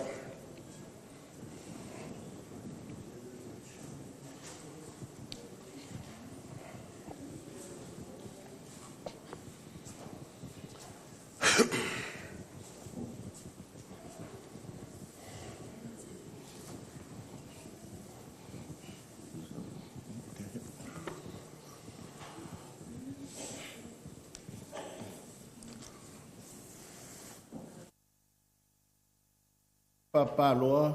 S7: Papaloa,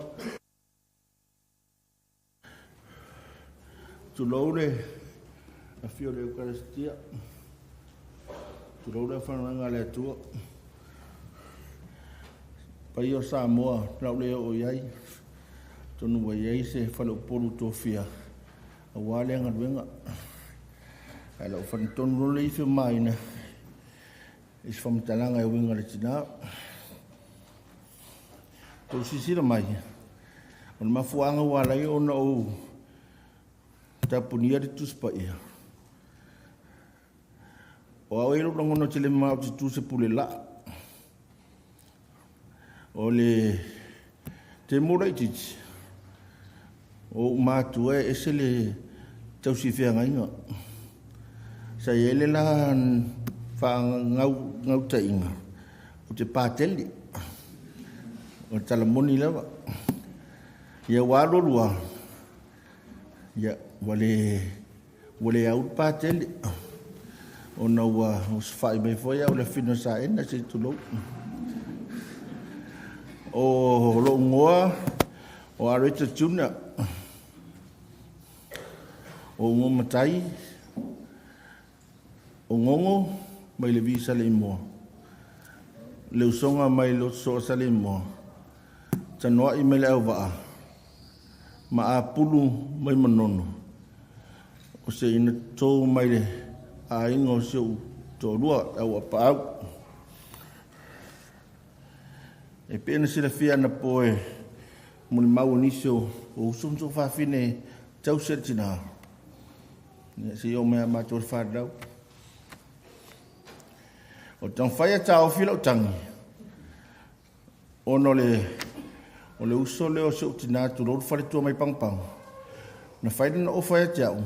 S7: tulou le afio o le Eukaristia, tulou le aufaigaluega a le Atua. Paia o Samoa, lau le oo i ai, atonu ua i ai se faleupolu tofia aua lea galuega. Ae lau fanatonu loa le ifi o Maina i se faamatalaga e uiga i le tina. Tou silasila mai, o le mafuaaga ua ala ai ona ou tapunia le Tusi Paia, o au e i ai lou lagona ou te le manao ou te tu i se pule laa. O le taimi laitiiti, o ou matua e ese le tausi feagaiga. Sa i ai le la faagautaiga, ou te patele, o le talamoni lava. Ia ua alu alu lava, ia ua le au le patele, ona ua osofai mai foi au i le afine o Saena, se i tulou. O lou igoa o Areta Junior, o ugo matai, o Gogo mai le Vi Saleimoa, le usoga mai le Lotosoa Saleimoa, Tanoai mai le Auvaa, ma Apulu mai Manono, o se ina tou mai le aiga o si ou toalua, au apaau. E pei ona silafia anapo e molimau o nisi o uso ma tuafafine tausi a le tina. Ia, se i oo mai a matou le fanau. O le taumafai e taofi lau tagi, ona o le uso lea o si ou tina tulou le faletua mai Pagopago, na fai lana ofa ia te au,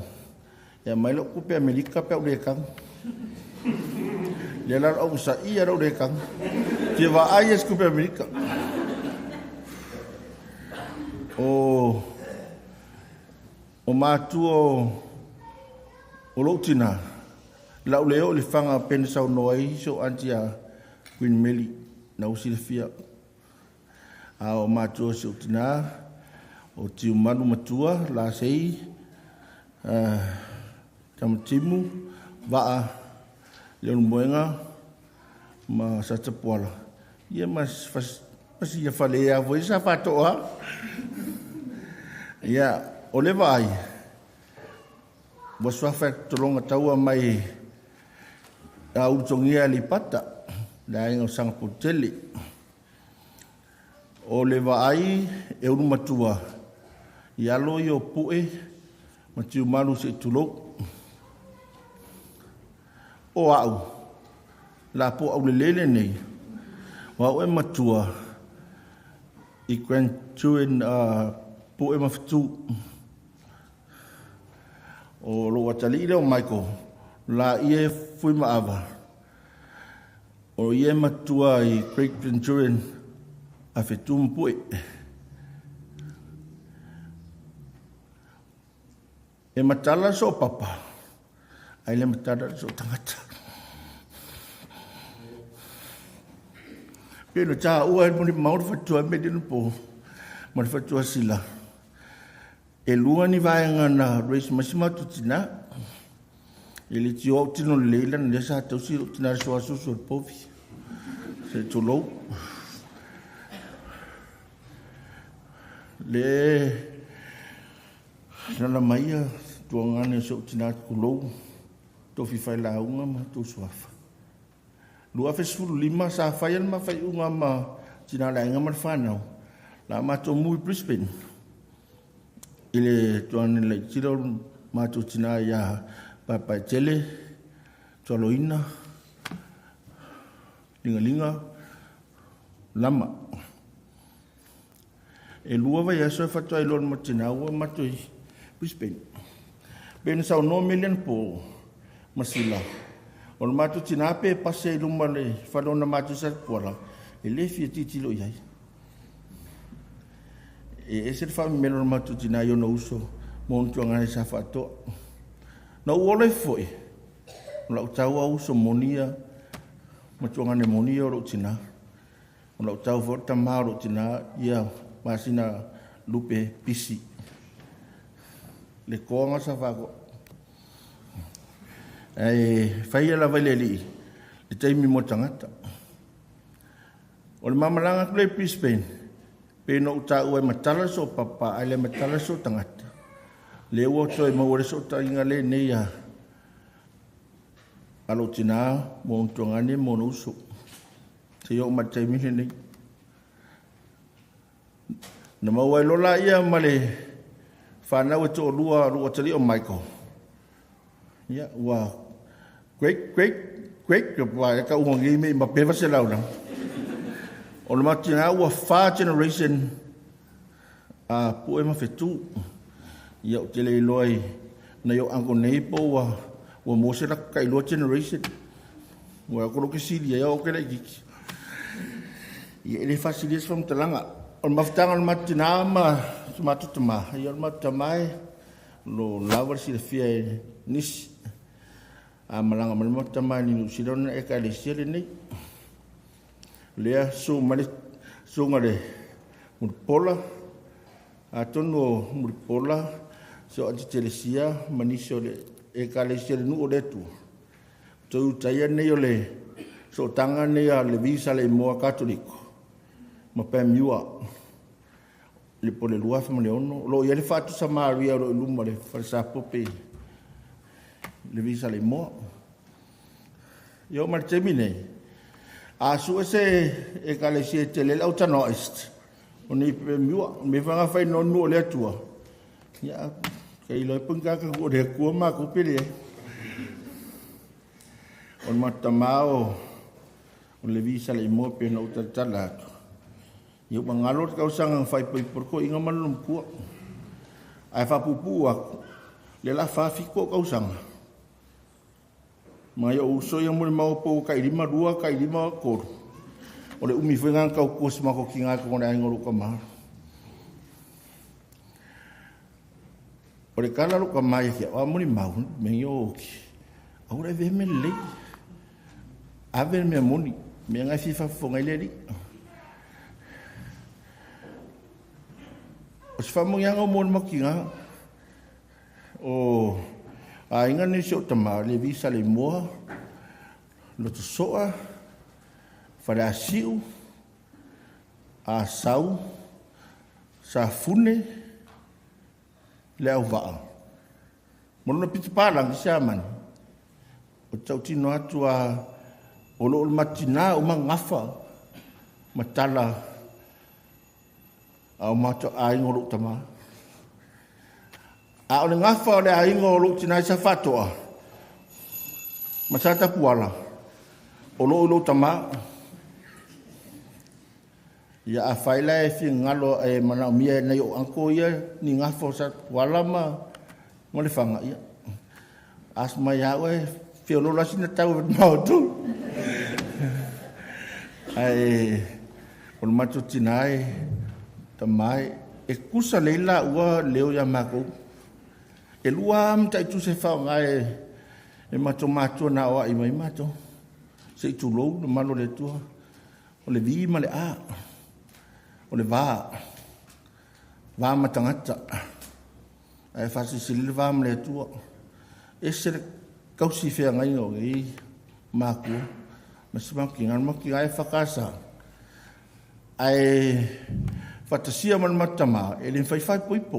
S7: e aumai lau tupe Amerika pe au le tagi. Lea la lau saia lau le tagi. Fia vaai e se tupe Amerika. O matua o lou tina, lau le oo i le faga pena saunoa ai si ou aunty a Queen Mary, na ua silafia. A o matua o si ou tina, o Tiumalu matua, Lasei, Tamatimu, Vaa, Leulumoega, ma Satapuala. Ia ma sia fale ia foi sa faatoa. Ia, o le vaai, ua suafa e tologa taua mai a ulutogia Aleipata, le aiga o Sagapolutele. O le vaai e ulu matua i alo i o pu'e ma tiumalu se'i tulou. O a'u la po aulelei lenei, o a'u e matua i grandchildren pu'e ma fetu. O lo'u atalii lea o Michael laia e fui ma ava, o ia e matua i great grandchildren a fetu ma pu'e. E matala so papa, ai le matala so tagata. Pe no tā ua e moni mauri fatua me dinu po, ma le fatua sila. E lua ni vaenga na raise masima tu tina. E le tio au tino leila na lesa tausi o tina soa susu o le povi. Se tulou. Le nana maia tuangane so tina kulou. Tofi fai launga ma tu suafa. 2015 sa fai al ma fai unga ma tina lainga ma le whanau. La mātou mui Brisbane. I le tuane le tiro mātou tina ia papai tele, tualoina, linga linga, lama. E lua vai aso e fatua i lona ma tina ua mātou i Brisbane. Pena sau no melian po masila. O le mātou tina pe pase i luma le whalona mātou sa puala. E le fia titilo i ai. E ese le whaami melo mātou tina i ona uso mo ona tuangane sa whaatoa. Na uola i foi. O lau tau au uso monia, ma tuangane monia o lau tina. O lau tau fo tama o lau tina ia masina lupe pisi. Le koanga sa whaako. E whaia la vai le li, le taimi mo tangata. O le mamalanga kule Brisbane, pe no uta ua e matala so papa, ai le matala so tangata. Le ua toi maua le so tainga le nei a alo tina mo untuangane mo no uso. Se yo ma taimi le nei. Na maua e lola ia ma le whanau e tō lua lua tali o Michael. Ia, ua great, great, great, ua e ka unga ngi me ma pewa se launa. O le matina ua fa generation a pue ma fetu. Ia o tele iloa i na yo anko nei po ua mose la kai lua generation. Ua kolo ke sili ia o ke le kiki. Ia ele fasili es fam talanga. O le mafutanga o le matina ma matu tama. Ia o le matu tama e lo lava si le fia e nisi. A malanga ma le matu tama ni New Zealand e ka le sia le nei. Lea su male su ngale muripola a tono muripola so ati telesia manisi o le e ka le sia le nu o le tu. Tau taia nei o le so tanga nei a le visa le moa katoliko. Ma pe miua le pole lua fa le ono lo ia le fatu sa Maria lo luma le falsa pope le visa le moa. Yo mar temine. A su ese e ka le sia tele lau tano est. O nei pe miua me fanga fai no nu o le atua. Ia ka ilo e punga ka o le kua ma ko pele. O matamao o le visa le mo pe no utatala atu. Ia mangalo ka usanga fai poi porko inga malum kua. Ai fa pupu aku. Le la fa fi ko ka usanga. Mai o uso ia mo le mau po ka ilima lua ka ilima koro. O le umi foi ngā kau kua sima ko ki ngā ko ngā ngoro ka maha. O le kala lo ka mai kia, o amoni mau, me i o oki. Aura e vehe me lei. Ave me moni, me ngai fi fa fonga ile ri. O se whamongi anga o mōna maki ngā. O a inga ni se o tama, le visa le moa, lo te soa, whare a siu, a sau, sa fune, le au vaa. Mo lona pita pālangi se amani. O tau tino atu a o lo o le matina o mangafa matala A o matou aiga o lou tamā. A o le gafa o le aiga o lou tinā i Safaatoa ma Satapuala, o loo i lou tamā. Ia afai la e finagalo e manaomia e nai ou uncle ia ni gafa o Satapuala ma Lefaga, ia ask mai ia au e feololo lava sina tau e maotu. Ae o le matou tinā e tamā e kusa lelei laua leo iā makou. E lua lava mataitu e faaaoga e matou matua na aoai mai matou. Se i tulou le mamalu o le Atua. O le V ma le A. O le va. Va ma tagata. Ae faasilisili le va ma le Atua. Ese le kausi feagaiga o nei makua. Ma si makiga. O le makiga e whakasa. Ae fatasia ma le matama, e le mawhai whai poipo.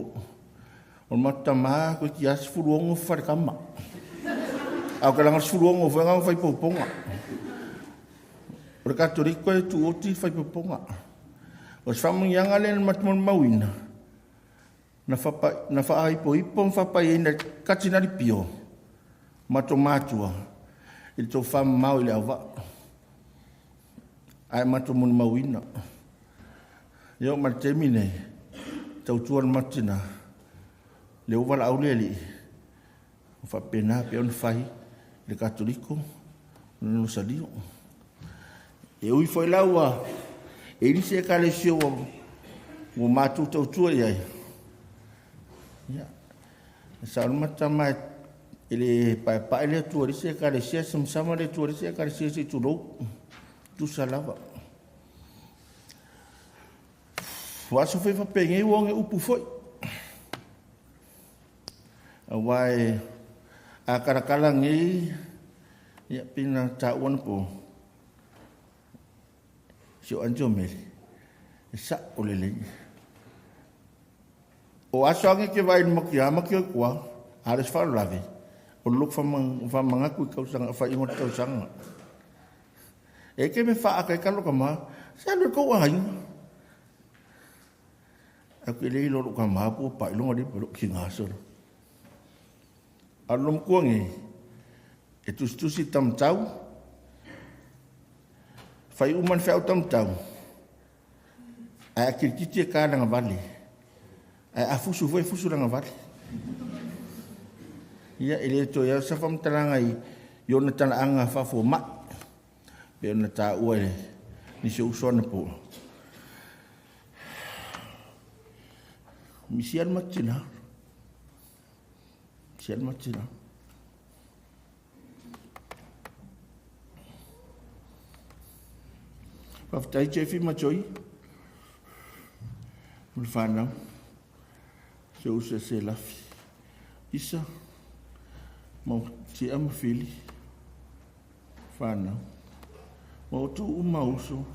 S7: O le matama, koe ki a 16 wharekama. A o ka langa 16 whae ngā whai pouponga. O le Katoliko e tuoti whai pouponga. O se whamangianga le na matumon mauina. Na whaaipoipo ma whapai e na katinari pio. Mato mātua. I le tau whamamau i le awa. Ae matumon mauina. Ia o ma le temi nei. Tautua le matina. Le uva la aule li. O whapena pe ona whai. Le Katoliko. No salio. E ui foi laua. E ilisi e kalesio ua mātou tautua iai. Ia. E sa o matama e le paepae le atua lisi e kalesia samasama le atua lisi e kalesia se tulou. Tusa lava. Ua aso fai whapengei ua nge upu foi. A wai a karakala ngei ia pina tā uana po. Si o anjo mele. E sa o le lei. O aso ange ke vai maki a maki o kua, a res wharu lawe. O lok whamangaku i kausanga, whai ingo kausanga. E ke me whaaka e kalo ka maa, se alu e kou ahinga. Aku e lei lolo ka maa po pa ilonga li palo ki ngā soro. Alu lom kuangi, e tusi tamtau, whai uman whiau tamtau. A kirikiti e kānanga vale. A fusu foi fusu langa vale. Ia e le toi au sa whamtalanga i yona tala anga whafo ma. Pe ona tā ua e nisi usoana po. Misi al matina. Misi al matina. Whaftai Jeffy Machoi. Mo le whanau. Se usa se lafi. Isa. Mau tia ma fili. Whanau. Mau tu uma uso.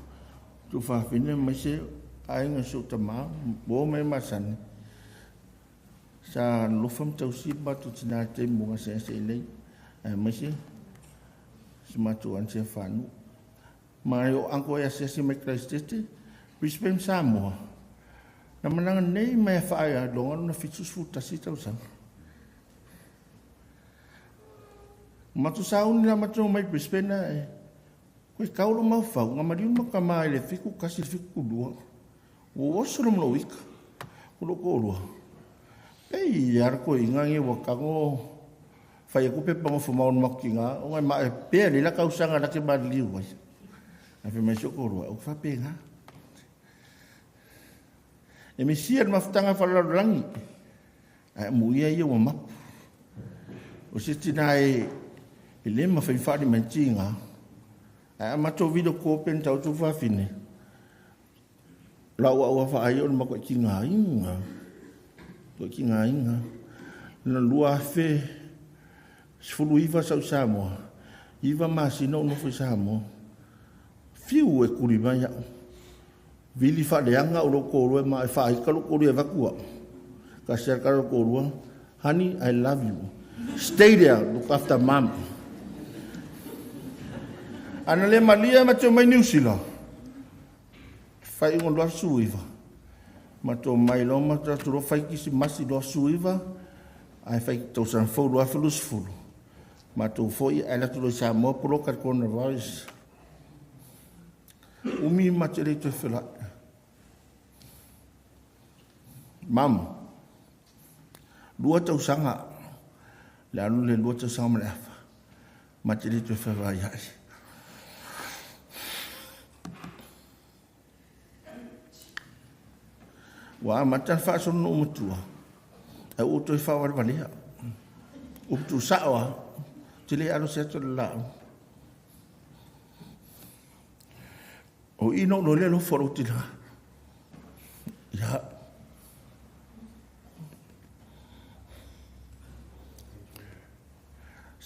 S7: Tu whawhine mai se ainga so tamā. Mo mai masane. Sa lofa mtausi batu tina te munga se se lei. Ai mai se. Se matu an se whanu. Mai o anko e asiasi mai Christchurch, Brisbane Samoa. Na mananga nei mai whaea longa na 71 tausanga. Matu sauni la matu mai Brisbane na e. Koe kaulo mau whau, ngā mariu maka mai le fiku kasi le fiku lua. O oso lo mlo wika. Ko lo ko lua. Pei ara ko inga nge wakango whai aku pepa ngo whamau maki ngā. O ngai maa e pea le la kausanga la ke mariliu wai. A whai mai soko rua, o whape ngā. E me sia le mafutanga whalalorangi. A muia ia ua mapu. O se tina e le mawhai whaari mai tinga. A mato video kopen tau tu whawhine. La ua ua whaai o le mako ki ngā inga. Ko ki ngā inga. Na lua awhe sifulu iwa sau Samoa. Iwa masina o nofo i Samoa. Fiu e kuri mai au. Vili whareanga o lo kōrua ma e whaika lo kōrua e vakua. Ka sea ka lo kōrua, honey, I love you. Stay there, look after mom. Ana le malia ma te mai New Zealand. Whai ingo lua su iwa. Matou mai loa matou atu loa fai kisimasi loa suiva ae fai tausaga fou 2020. Matou foi ae alu atu loa i Samoa poloka le coronavirus. Umi matou le toe felai. Mam, 2 tausaga, le alu le 2 tausaga ma le afa, ma te le toe fevaai ai. Ua amata le faasolo na matua, ai ua toe faavalevalea. Upu tuusao lava, ou te le alo se atu o le laau. O i na ou loa le alofa o lou tina. Ia.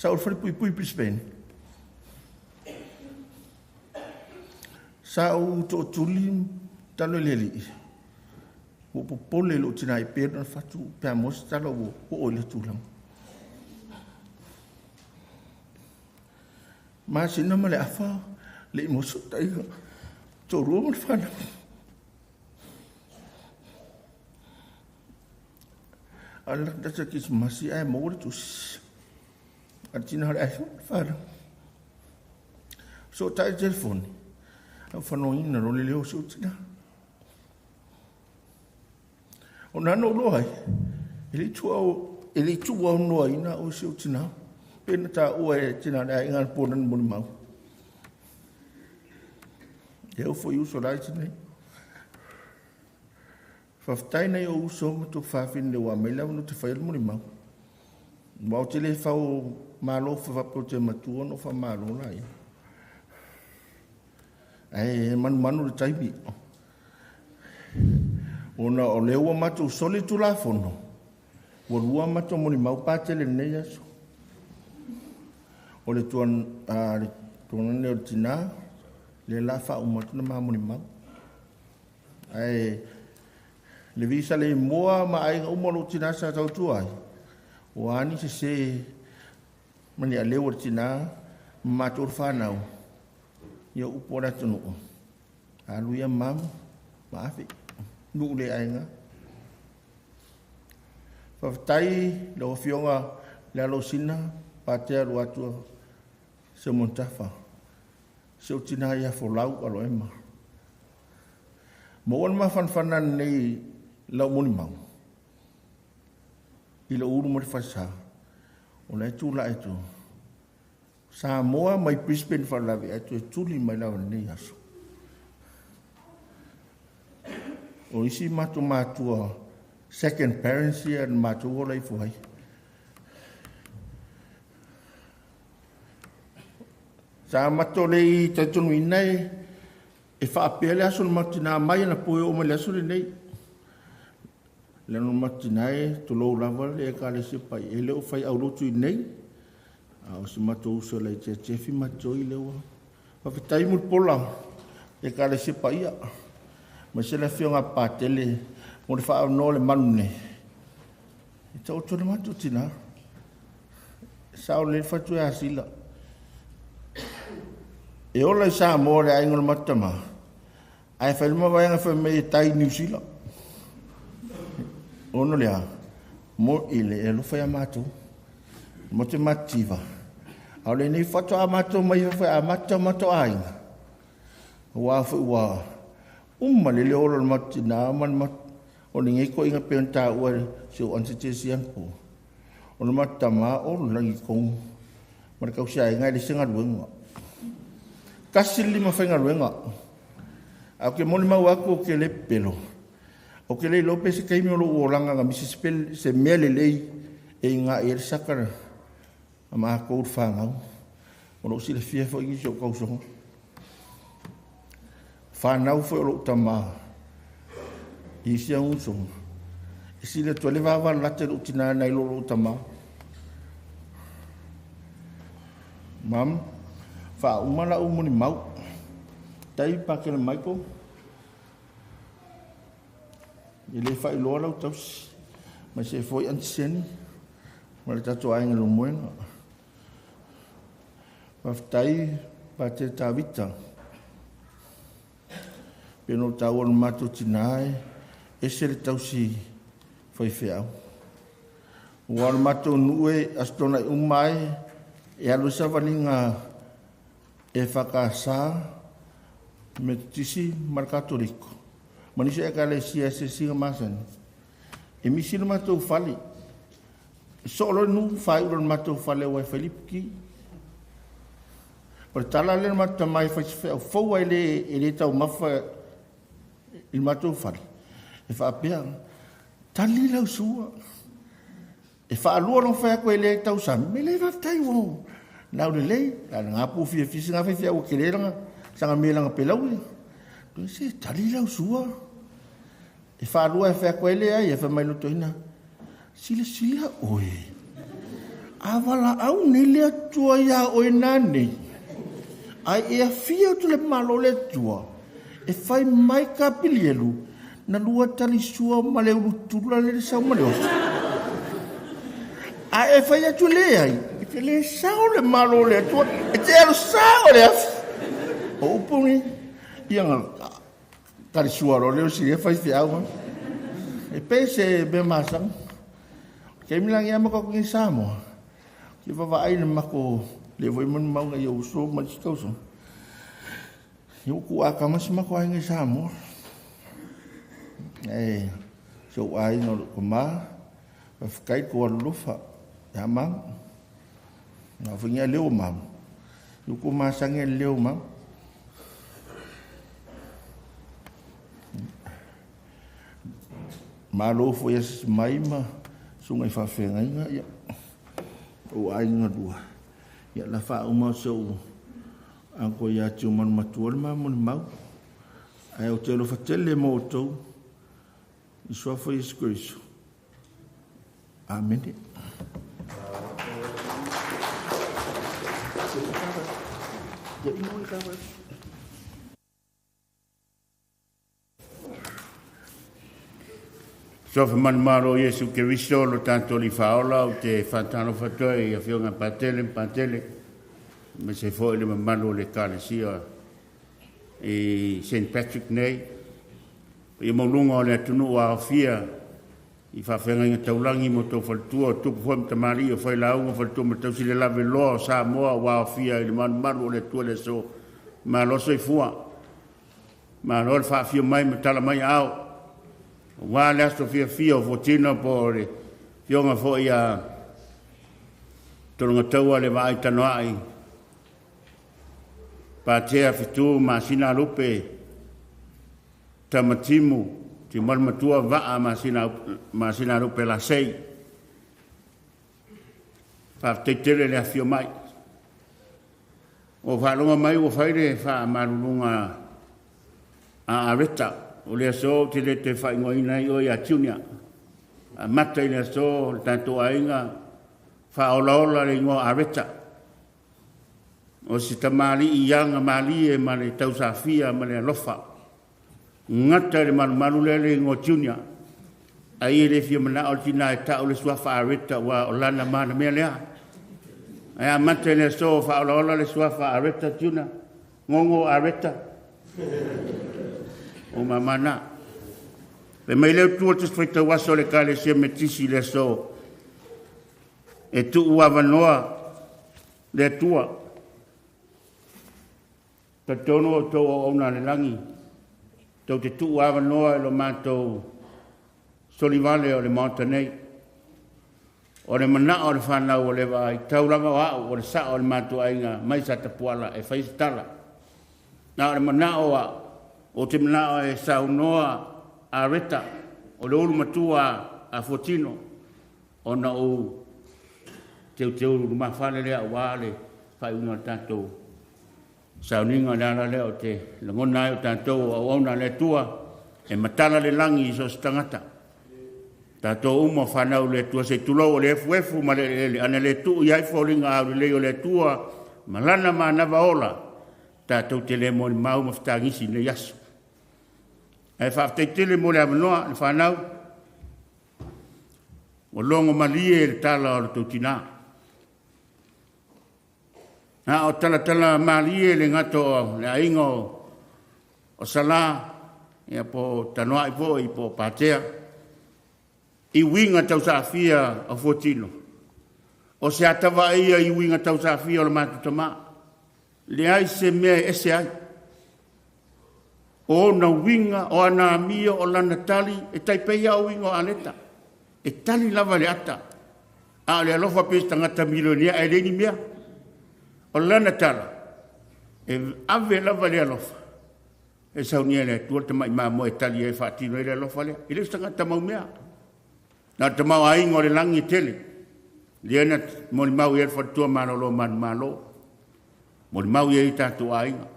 S7: Sa ou fale puipui Brisbane. Sa ou tootuli talo i le alii. Ua popole lou tina i pea na fatu pe a maua se tala ua oo i le tulaga. Masina ma le afa le i moso taiga. Toalua ma le fanau. A le lata kisimasi ae maua le tusi. A le tina o le ai le fanau. So tai telefoni. Au whanoina ro le leo se o tina. O nā no loa ai, e le tua o, e le tua o noa ina o se o tina. Pena tā ua e tina le ai ngā pōna ni moni mau. E au foi uso lai tine. Whawhtai nei o uso ma tō whawhine le wā mai lau no te whai moni mau. Wau te le whau malo whawhapo te matua no wha malo lai. Ai, manu manu le taimi. Ona o le ua matou soli tulafono. Ua lua matou moni mau pātele nei aso. O le tuan, le tuanane o le tina, le la wha umatu na maa moni mau. Ai, le visa le moa ma aiga uma lo tina sa tautua ai. O ani se se mani a leo o le tina, ma matou le whanau. Ia upo le atunuu. Alu ia mamu, ma afe. Nuu le aiga. Whawhetai lau afioga le alosina pātea alo atu se montafa. Se o tina ia folau alo ema. Mo wana mafanafana nei lau moni mau. I le ulu mo le whaisa. O le tu la e tu. Samoa mai Brisbane whalawe atu e tuli mai lau nei aso. O isi mātou mātua second parents ia na mātou ola i fuai. Sa mato le i taitonu ina e whaapea le aso na matina mai na poe o mai le aso le nei. Le no matina e tolou lava le e ka le se pai. E le o whai au lotu i nei. A o se matou uso le te chefi matoi le ua. Whawhetai mul pola e ka le se pai ia. Ma se le fionga pātele mo le wha no le manu nei. E tau tōna mātou tina. Sa o le whatu e asila. E ola i Samoa le aingo le matama. Ai whai luma vaenga whai mei e tai New Zealand. Ono lea, mo i le e lofa ia mātou. Mo te mativa. Au le nei whatu a mātou mai whai a mātou mātou ainga. Ua whai ua umma le le olo le matina man mat o le ngai ko inga pe ta ua se o anse te sian po. O le matama o langi kong. Ma le kausia ai ngai le singa luenga. Kasi lima whainga luenga. Au ke moni mau aku o ke le pelo. O ke le lope se kaimi o lo uolanga nga misi se mea le lei e ngā i le sakara. A maa kou le whangau. O lo sile fia fo ingi si o kausonga. Whanau fo o lo tama. I sia unsonga. I sile tua le vawa late lo tina nei lo lo tama. Mam, wha umala umuni mau. Tai pākele Michael. I le whai loa lau tausi. Mai se foi antiseni. Ma le tatou aiga lo moenga. Whawhetai pa te tāvita. Peno tāua no mātou tina e. Ese le tausi faifeau. Ua o le matou nuu e Aso Toonai uma ai e alu i savaliga EFKS, Metotisi ma le Katoliko ma nisi o Ekalesia e asiasiga masani. E misi le matou fale. E soo loa le nuu faaiu loa i le matou fale aua e fai lipiki. O le tala lea a le matou tama e fai se feau fou lava e le taumafa i le matou fale, e faapea, tali lau sua. E faalua ona fai atu e le tausami, me le faafetai ua laulelei. A o lena po ua fiafia sina faifeau ua tele lana saga me lana pelaue. Se tali lau sua. E faalua e fai atu ai leai, e fai mai le toeaina, silasila oe, a valaau nei le Atua iā oe nanei, ai e afio atu le Malo o le Atua, e fai mai Kapilielu, na lua talisua ma le ulutula le le sau ma le oso. A e fai atu leai, e te le sao le Malo o le Atua, e te alu sao le afi. O upu nei, ia talisua loa lea o si e faifeau. E pei se mea masani. Taimi la ni ama ko ni Samoa. Ki vavaai le mako le voi manu maunga i uso ma si tauso. Ia ku a kama si mako ai Samoa. E so ai no ko ma whakakai ko alofa ya mam. Na winga leo mam. Yuku masange leo mam. Malo fo ia mai ma sunga i whawhengainga ia o ainga lua. Ia la wha uma so anko ia tiu manu matua le mamu le mau. Ai o te alofa tele mo outou. I suafa Iesu Keriso. Amene.
S8: Sofa manumalo Iesu Keriso lo tatou Alii Faaola, ou te faatalofa atu ai i Afioga Patele ma Patele, aemaise foi le mamalu o le Ekalesia i St Patrick nei. Paia maualuga o le atunuu ua aofia i faafeagaiga taulagi ma outou faletua, o tupu foi ma tamalii, o failauga, faletua ma tausi le laveloa o Samoa ua aofia i le malumalu o le Atua le aso. Malo soifua. Malo le faafio mai ma tala mai aao. Aua le aso fiafia o Fuatino po o le afioga foi ia Tologataua le Vaai Tanoai Patea Fetu Masina Lupe Tamatimu Tiumalu Matua Vaa Masina Lupe Lasei. Faafetai tele le afio mai. Ua faalogo mai ua fai le faamaluluga a Areta. O le aso ou te le toe faaigoaina ai oe ia Junior. Amata i le aso le tatou aiga faaolaola le igoa Areta. O se tamalii i aga malie ma le tausafia ma le alofa. Gata i le malumalu lea le igoa Junior. Ai e le fia manao le tina e tau le suafa Areta ua o lana mana mea lea. Ae amata i le aso faaolaola le suafa Areta Junior. Gogo Areta. O mamana. Pe mai leu tua te faitau aso le Ekalesia Metisi le aso. E tuu avanoa le Atua. Talitonu o outou auauna a le lagi, tou te tuu avanoa i lo matou solivale o le Maota nei. O le manao o le fanau o le vaai, tau lava o au o le sao o le matou aiga mai Satapuala e fai se tala. Na o le manao au, ou te manao e saunoa Areta o le ulu matua a Fuatino ona ou teuteu lumafale lea aua le faaiuga o le tatou sauniga. O le ala lea o te lagona ai o tatou o auauna a le Atua e matala le lagi i so o se tagata. Tatou uma o fanau le Atua se tulou o le efuefu ma le eleele ana le tuu i ai foliga aulelei o le Atua ma lana manava ola tatou te le molimau ma fetagisi i lenei aso. Ae faafetai tele mo le avanoa le fanau. Ua logo malie le tala o le tou tina. A o talatala malie le gata o le aiga o Sala, Ia po o Tanoai foi po o Patea i uiga tausaafia o fuatino. O se atavaia i uiga tausaafia o le matou tamā. Leai se mea e ese ai. O ona uiga, o ana amio, o lana tali, e tai pei lava o uiga o aleta. E tali lava i le ata. A o le alofa pei se tagata milionea ae leai ni mea. O lana tala, e ave lava le alofa, e saunia e le Atua le tamai mamoe e tali ai e faatino ai le alofa lea. E le o se tagata maumea. Na o le tamaoaiga o le lagi e tele. Lea na molimau i ai le faletua malolo manumalo. Molimau i ai tatou aiga.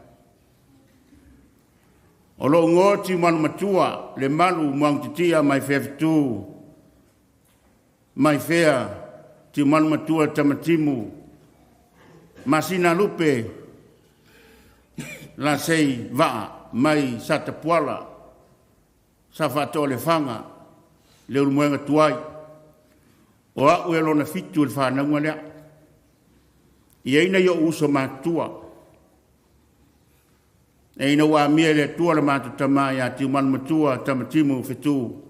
S8: O lou igoa o Tiumalu-matua, Lemalu Muagutitia mai fea fetu, mai fea Tiumalu-matua Tamatimu, Masina Lupe, Lasei Vaa mai Satapuala, sa Faatoalefaga, le Ulumoega tuai. O au e lona fitu i le fanauga lea. I ai nai ou uso matutua. E ina ua amia e le Atua le matou tama ia Tiumalu-matua Tamatimu Fetu,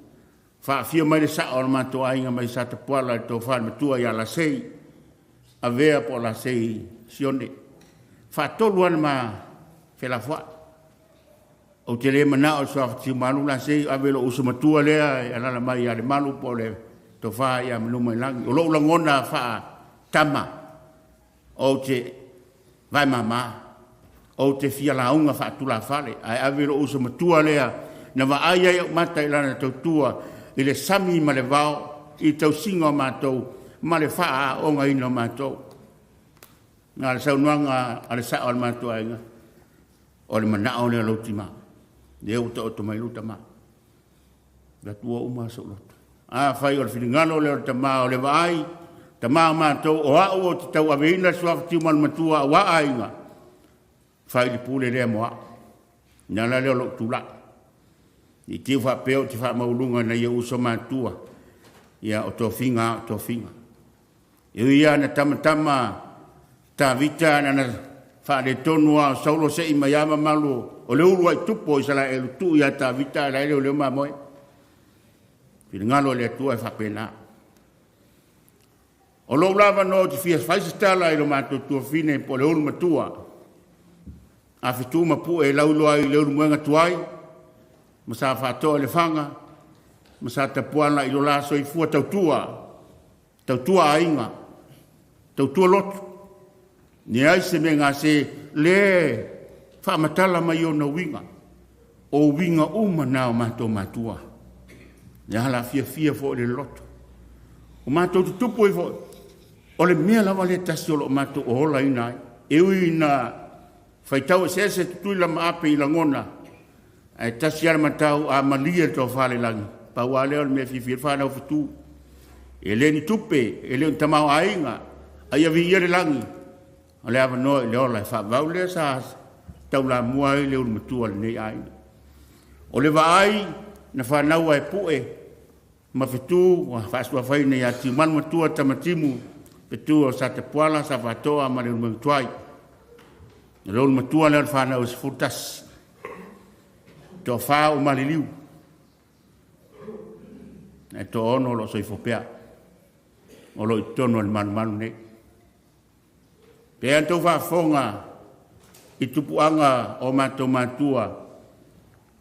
S8: faafio mai le sao o le matou aiga mai Satapuala i le tofa i le matua ia Lasei, Avea po o Lasei Sione. Faatolu lava na ma felafoai. Ou te le manao i le suafa Tiumalu Lasei, ave lou uso matua lea e alaala mai ia Lemalu po o le tofa ia Manumailagi. O lou lagona faa-tama, ou te vaemama, ou te fia lauga faatulafale, ae ave lou uso matua lea na vaai ai au mata i lana tautua i le sami ma le vao, i le tausiga o matou ma le faaaoogaina o matou. Na o le saunoaga a le sao o le matou aiga, o le manao lea o lou tima, lea ua taoto mai lou tama. Le Atua uma sou loto. Afai o le finagalo lea o le tama o le vaai, tama o matou, o au ou te tauaveina le suafa Tiumalu-matua aua aiga, fai le pule lea mo au. Le ala lea o lou tulai. I tiu faapea ou te faamaualuga nai ou uso matua, ia o tofiga lava o tofiga. E ui lava na tamatama Tavita na faaletonu lava o Saulo se'i mai lava mamalu o le uluai tupu o Isaraelu tuu ia Tavita ae la e leoleo mamoe. Finagalo o le Atua e faapena. O lou la avanoa ou te fia fai se tala i lo matou tuafafine po o le ulu matua a Fetu ma Pue e lauiloa ai i le Ulumoega tuai ma sa Faatoa i Lefaga ma sa Tapuala i lo la soifua tautua, tautua aiga, tautua lotu. Leai se mea gase le faamatala mai ona uiga. O uiga uma na o matou matua. Le ala fiafia foi le loto. O matou tutupu ai foi, o le mea lava lea tasi o lo o matou olaina ai. E ui ina faitau eseese Tutuila ma Ape i lagona, ae tasi lava le matau a malie le tofa i le lagi. Pau lava lea o le mea fiafia ai le fanau fetu. E le ni tupe, e le o ni tamaoaiga, a ia viia le lagi, o le avanoa i le ola e faavavau lea sa taulamua ai le ulumatua o lenei aiga. O le vaai na fanau ai Pue ma Fetu ua faasuafaina ia Tiumalu Matua Tamatimu Fetu o Satapuala, Safatoa ma le Ulumatua. O le ulumatua lea o le fanau e 11. Toafa o maliliu, ae toaono o lo o soifua pea, o lo o i totonu o le malumalu nei. Pe a outou faafofoga i tupuaga o matou matua,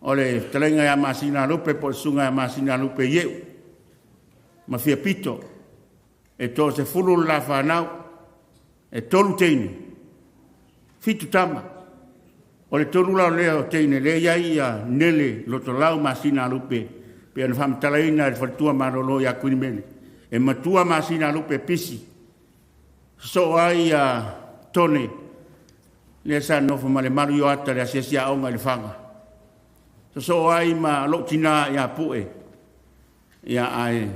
S8: o le fetalaiga ia Masina Lupe po o le susuga ia Masina Lupe Ieu ma Fiapito, e 30 le la fanau, e 3 teine, 7 tama. O le 3 la o lea o teine lea i ai ia Nele Lotolau Masina Lupe, pe ona faamatalaina e le faletua malolo ia Kuinimene, e matua Masina Lupe pisi, sosoo ai ia Tone lea sa nofo ma le malu i o ata le asiasi aoga i Lefaga, sosoo ai ma lou tina ia Pue, ia ae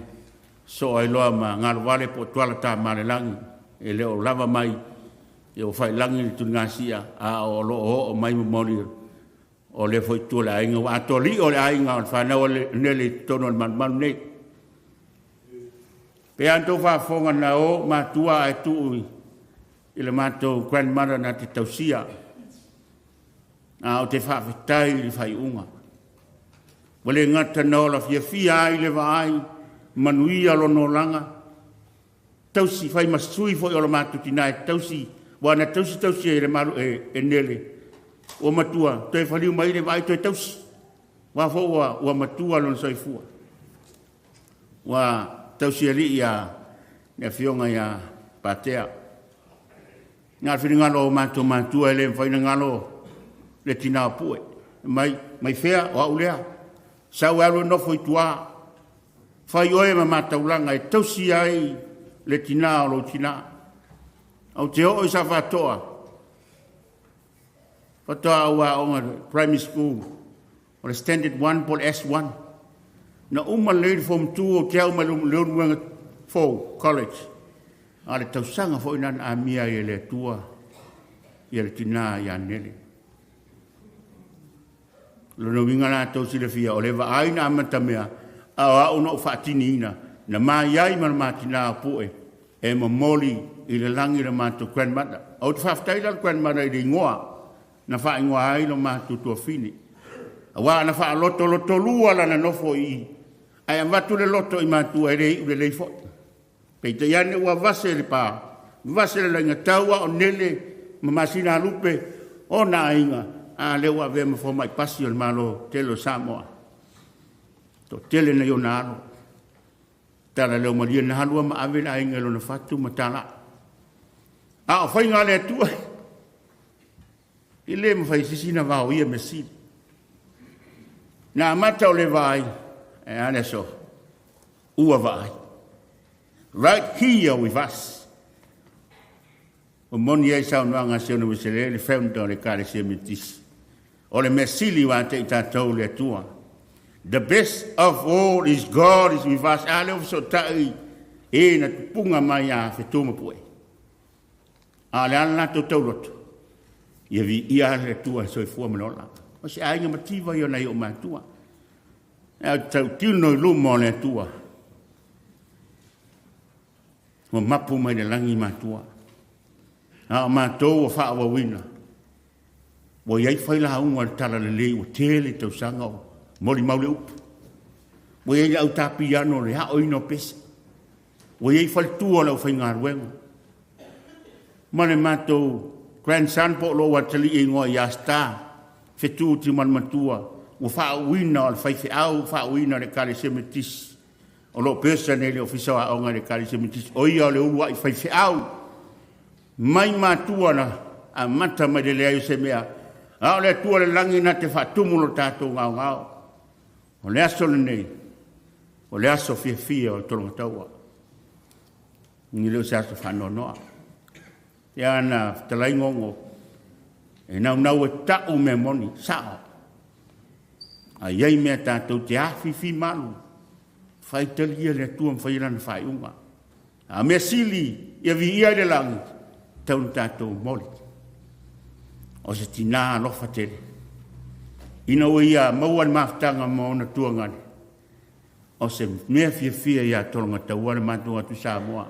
S8: sosoo ai loa ma Galovale po o Tuala Tamalelagi, e le o lava mai, ia ua failagi le tuligasia, a o lo o oo mai momoli o lea foi tua o le aiga, ua atoa lio o le aiga o le fanau Nele i totonu o le malumalu nei. Pe a outou faafofoga na o matua ae tuu i le matou grandmother na te tausia, a o te faafetai i le faaiuga. Ua le gata na ola fiafia ai le vaai, manuia lona olaga, tausi fai ma sui foi o le matou tina e tausi, ua na tausi tausi e le malu e, e nele, ua matua, toe faliu mai le vaai toe tausi. Ua foi ua, ua matua lona soifua. Ua tausi alii ia le afioga ia Patea. Na o le finagalo o matou matua e le mafai ona galo le tina o Pue. Mai, mai fea, o au lea. Sau e alu e nofo i tua. Fai oe ma mataulaga e tausi ai le tina o lou tina. Ou te oo i Safaatoa, faatoa ou aoga primary school, o le standard 1 po o le S1. Na uma lelei le form 2 ou te au mai le Leulumoega fou college. A o le tausaga foi lena na amia ai e le Atua ia le tina ia Nele. Lona uiga la tou silafia, o le vaai na amatamea, a o au na ou faatiniina, na ma i ai ma le ma tina o Pue, e momoli i le lagi le matou grandmother. Ou te faafetai la le grandmother i le igoa na faaigoa ai lo matou tuafine. Aua na faalotolotolua lana nofo i i, ae avatu le loto i matua e le iu lelei foi. Peitai ane ua vase le pa, vase le laigatau a o nele ma masina alupe o na aiga, a lea ua avea ma fomai pasi o le Malo tele o Samoa. Toatele nai ona alo. Tala leo malie na alua ma ave le aiga i lona fatu ma tala. A o faiga a le Atua, e le mafai e se isi na vaoia mea sili. Na amata o le vaai, e a le aso, ua vaai. Right here with us. Ua moni ai saunoaga a Sione Uesele, le founder o le Ekalesia Metotisi. O le mea sili ua te i tatou le Atua. The best of all is God is with us. A lea ua fesootai e na tupuga mai a fetu ma pue. A o le a le latou tauloto? Ia viia le Atua e soifua ma le ola. O se aiga mativa ia nai ou matua. E au tautino i luma o le Atua. Ua mapu mai le lagi matua. A o matou ua faaauauina. Ua i ai failauga o le talalelei ua tele tausaga o molimau le upu. Ua i ai le au tapiano o le aoina o pese. Ua i ai faletua o le aufaigaluega. Ma le matou grandson po o lou atalii e igoa ia Star, Fetu Tiumanumatua, ua faauuina o le faifeau faauuina o le Ekalesia Metotisi. O lo o pesa nei le Ofisa o Aoga i le Ekalesia Metotisi. O ia o le uluai faifeau mai matua na amata mai le leai o se mea. A o le Atua o le lagi na te faatumu lo tatou gaogao. O le aso lenei, o le aso fiafia o le Tologataua. Ni le o se aso faanoanoa. Ia na fetalai gogo, e naunau e ta'u mea moni, sa'o. A i ai mea tatou te afifi malu, faitalia le Atua ma fai lana faaiuga. A mea sili ia viia i le lagi, tau na tatou moli. O se tinā alofa tele. Ina ua ia maua le mafutaga ma ona tuagane, o se mea fiafia ia Tologataua le matou atu Samoa.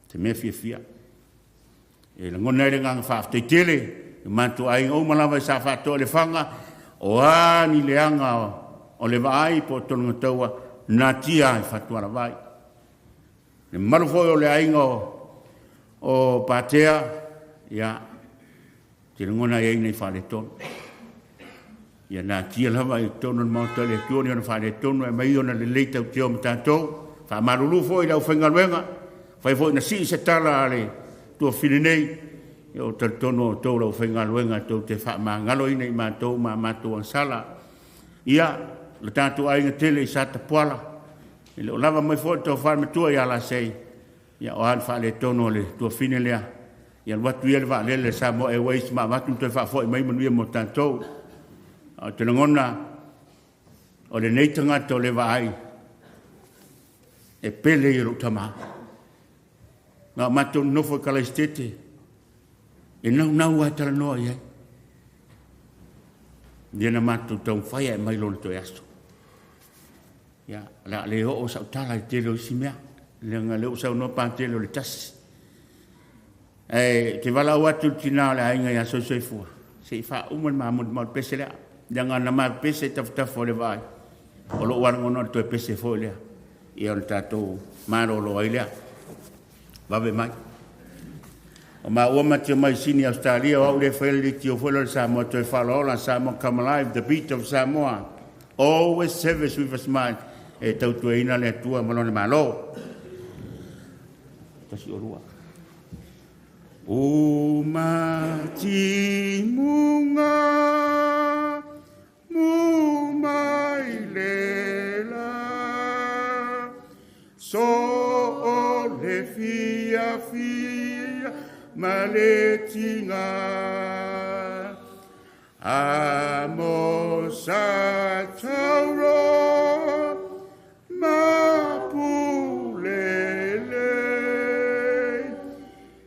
S8: Se mea fiafia. E lagona ai le agaga faafetai tele i matou aiga uma lava i sa faatoa i Lefaga, o a ni leaga o le vaai po o Tologataua, natia ai fatualavai. Le mamalu foi o le aiga o Patea, ia, te lagona ai nei faaletonu. Ia natia lava i totonu o le Maota o le Atua ni ona faaletonu ae mai ona lelei tauteo ma tatou. Faamalulu foi i le aufaigaluega, fai foi na sii se tala a le tuafili nei, ia o talitonu o outou le aufaigaluega tou te faamagaloina i matou ma a matou agasala. Ia, le tatou aiga tele i Satapuala, e le o lava mai foi le tofa matua ia Lasei, ia o a le faaletonu o le tuafine lea, ia alu atu ia le vaalele Samoa Airways ma avatu toe faafoi mai manuia mo tatou. A o te lagona o lenei tagata o le vaai e pele i lou tama. Na o matou nofo i Kalaisitete, e naunau lava e talanoa i ai. Ia na matou taumafai ae mai lona toe aso. Ia, o le a le oo sau tala i tele o isi mea, leaga lea ua saunoa Patele o le tasi. Ae te valaau atu i le tina o le aiga ia Soisoifua, se i faauma le mamuli mau le pese lea. Leaga na ma pese tafatafa o le vaai, o lou alagona o le toe pese foi lea. Ia ona tatou malolo ai lea. Vave mai. O maua ma te mai Sini Australia o au le faia le leitio foi lea o le Samoa toe faalaola Samoa Come Alive, the beat of Samoa. Always service with a smile. E tautuaina le Atua ma lona Malo. Tasi o lua. O matimuga mu mai le la so o le fia fia ma le tinga a mo sa tauro ma pulele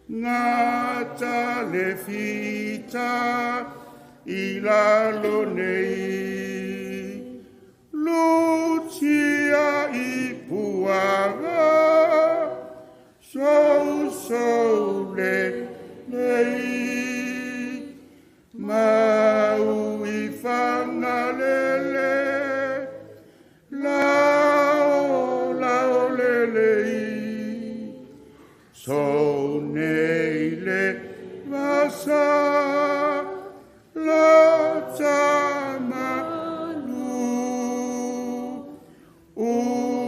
S8: ngata le fita i lalo nei lucia i puaga so so le nei mau i whangalele lao lao lele i so nei le vasa la tamalu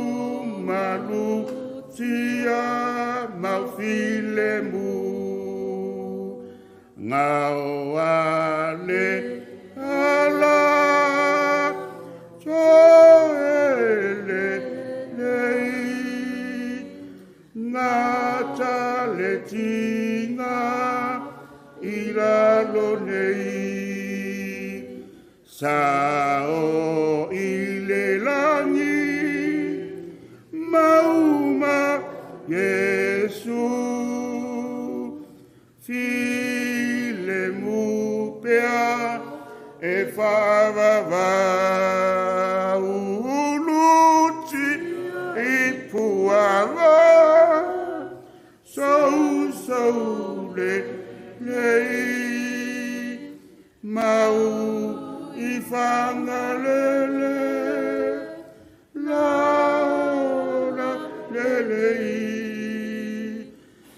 S8: umalu tia maufilemu ngao ale ala toele lei ngata le tinga i lalo nei sa o i le langi mauma Yesu file mu pea e whaavava uluti i puava so so le lei mau i whangalele la la le lei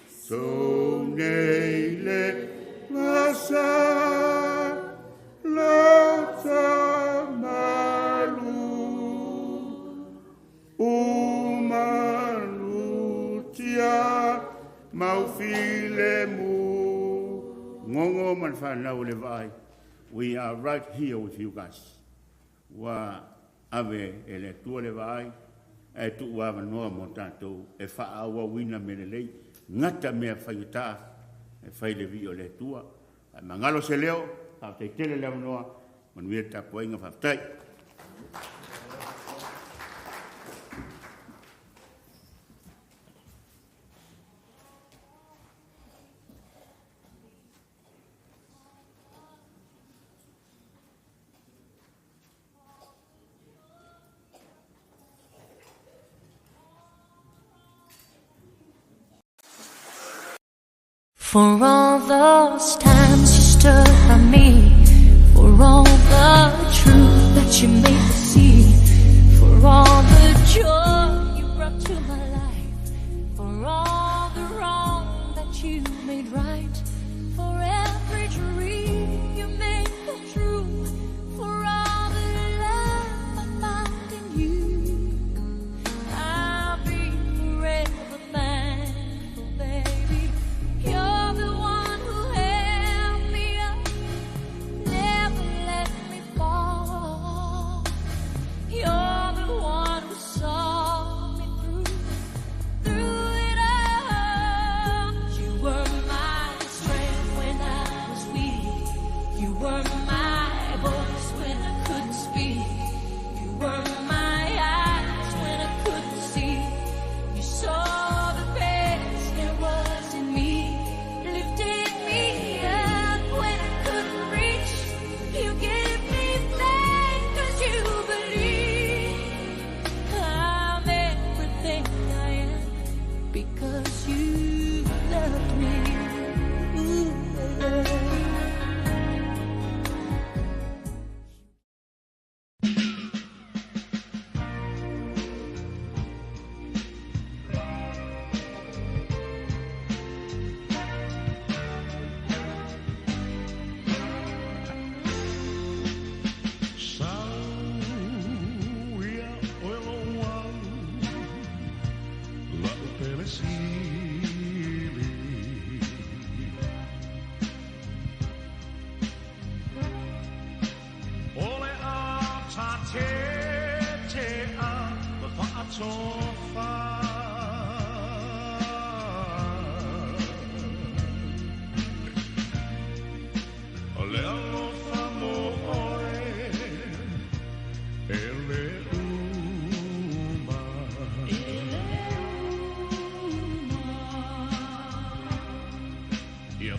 S8: so nei le vasa la tamalu umalutia maufilemu ngongo ma le whanau le vaai. We are right here with you guys. Ua ave e le Atua le vaai, e tuu avanoa mo tātou e whaawawina me le lei, ngata mea whaigata e whai le vi o le Atua. Ai mangalo se leo, whaatai tele le avanoa, manuia le tapuaiga whaatai.
S9: For all those times you stood by me, for all the truth that you made me see, for all the joy you brought to my life, for all the wrong that you made right, for every dream you made come true, for all the love I found in you. I'll be forever thankful, baby. You're the one who held me up, never let me fall. You're the one who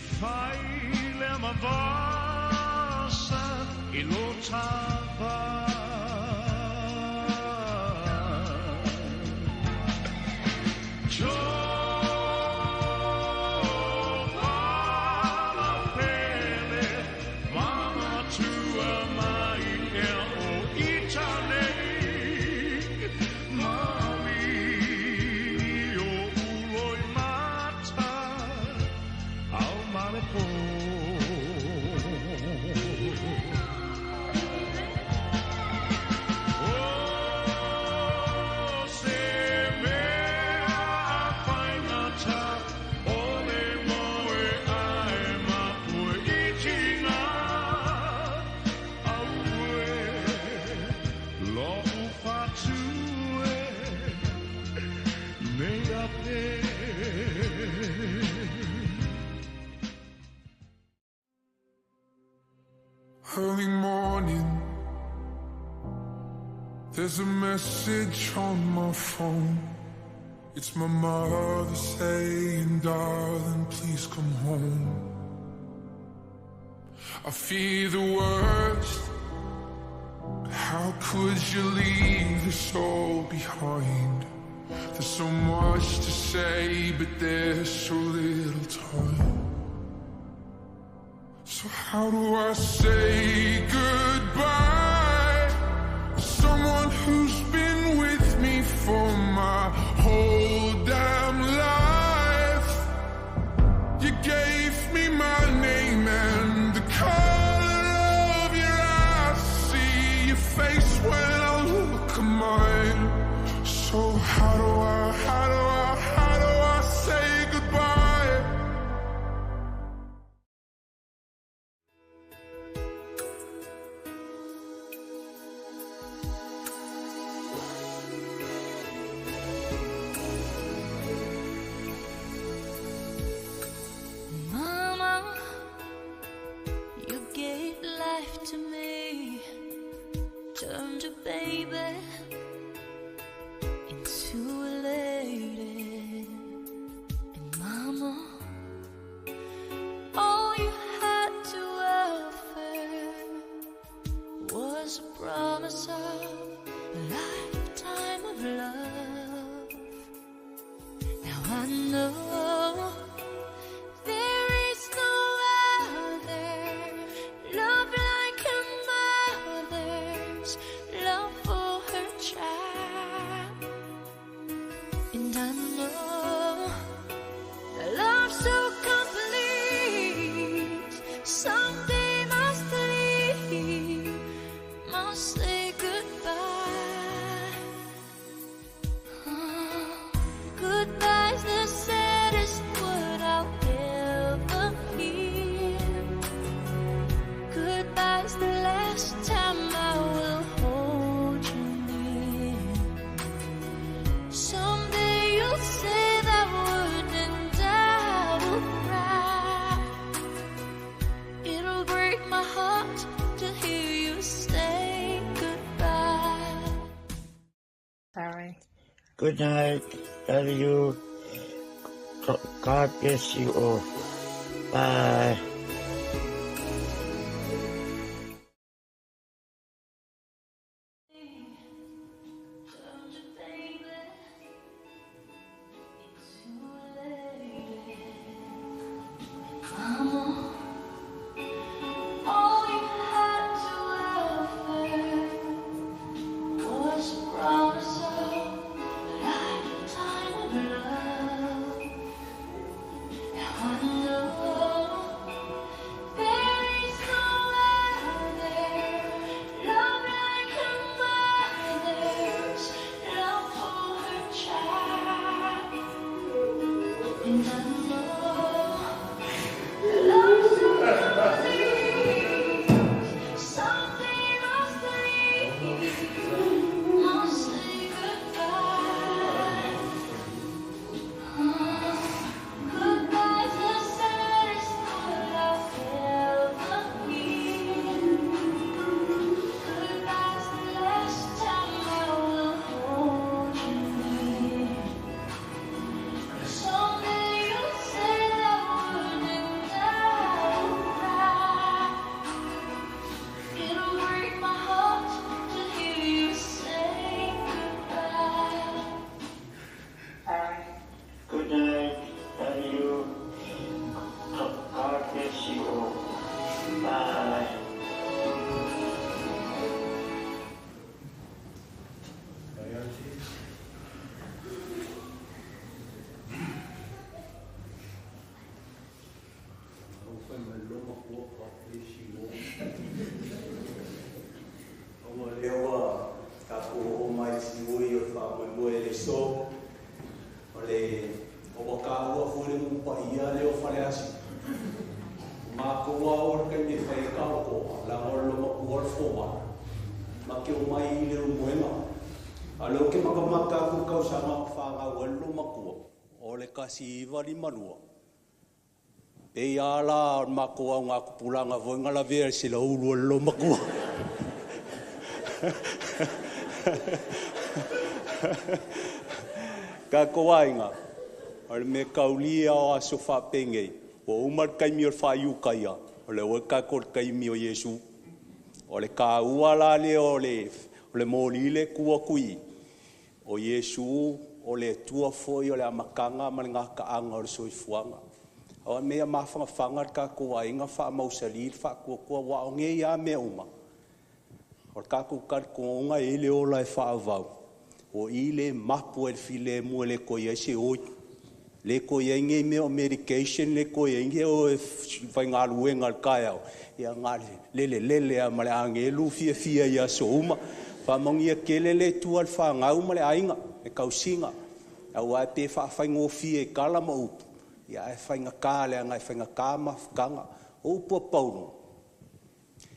S10: Ia fai lea mavasa i lo tava. Topala pele, mama tua mai ea o itane. Mali o uloi mata, au male po. O se mea faigata, o le moe ae mapue i tina. Aue, lo'u fatue, mea pe.
S11: Early morning, there's a message on my phone. It's my mother saying, darling, please come home. I fear the worst. How could you leave this all behind? There's so much to say, but there's so little time. So how do I say goodbye? Someone who's been with me for my whole damn life. You gave me my name and the color of your eyes. See your face when I look at mine. So how do I, how do I, how do I say goodbye?
S9: Mama, you gave life to me, turned a baby into a lady. And Mama, all you had to offer was a promise of a lifetime of love. Now I know there is no other love like a mother's love for her child. And I know the love so complete someday must leave, must say goodbye. Goodbye's the saddest word I'll ever hear. Goodbye's the last time I will hold you near. Someday you'll say that word and I will cry. It'll break my heart to hear you say goodbye.
S12: Sorry.
S8: Good night. Love you. God bless you all. Bye.
S9: Turned a baby into a lady. Mama, all you had to offer was a promise of a lifetime of love. Now I know there is no other love like a mother's love for her child. And I know the love so complete someday must leave, must say goodbye. Goodbye's the saddest word I'll ever hear. Goodbye's the last time I will hold you near. Someday you'll
S6: paia lea o Faleasiu. O matou lava o le taimi e fai ai taotoga, leaga o le loomatua o le fomai, ma te omai i le Leulumoega. A o lea ou te matamata atu i le tausaga na fanau ai le loomatua, o le 1952, pei lava la o le matou augatupulaga foi na lavea i le seleulu o le loomatua. Tatou aiga, o le mea tauli lava o aso faapenei, ua uma le taimi o le faaiutaia, o lea ua i tatou i le taimi o Iesu. O le taua la lea o le moli lea e tu atu i i, o Iesu o le Atua foi o le amataga ma le gataaga o le soifuaga. O le mea ia mafanafana le tatou aiga, faamausali le faatuatua, aua o nei lava mea uma, o le tatou talitonuga e i ai le ola e faavavau, o i lea e mapu ai i le filemu e le toe i ai se oi, le toe i ai nei mea o medication, le toe i ai ni o e faigaluega i le taeao, ia na o le lelelele lava ma le agelu fiafia i aso uma. Faamanuia tele le Atua i le fanau ma le aiga, le tausiga, aua e pei e faafaigofie i tala ma upu, ae faigata leaga e faigata mafutaga. O upu a Paulo,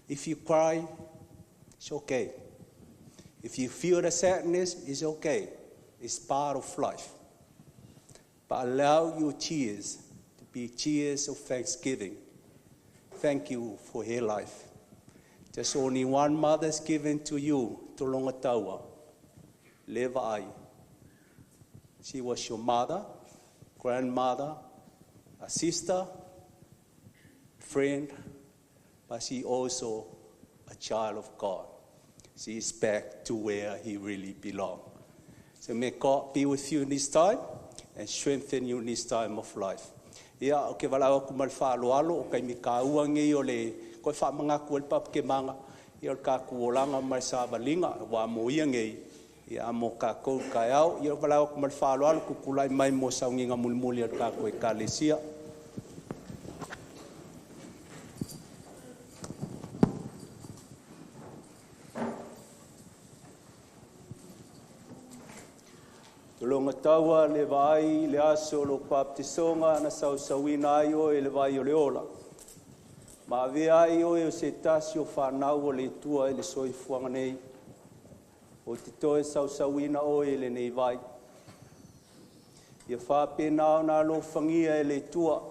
S6: if you cry, it's okay. If you feel the sadness, it's okay. It's part of life. But allow your tears to be tears of thanksgiving. Thank you for her life. Just only one mother's given to you, Tologataua, Levi. She was your mother, grandmother, a sister, friend, but she also a child of God. She is back to where he really belongs. So may God be with you in this time and strengthen you in this time of life. Ia, ou te valaau atu ma le faaaloalo, o taimi taua nei o le toe faamanatu ai le papakemaga, ia o le tatou olaga ma le savaliga, aua mo ia nei, ia a mo tatou i le taeao. Ia, valaau atu ma le faaaloalo, tutulai mai mo sauniga mulimuli a le tatou Ekalesia. Tologataua le vaai i le aso o lou papatisoga na sausauina ai oe i le vai o le ola. Ma avea ai oe o se tasi o fanau o le Atua i le soifuaga nei. O te toe sausauina oe i lenei vai. Ia faapena ona alofagia e le Atua.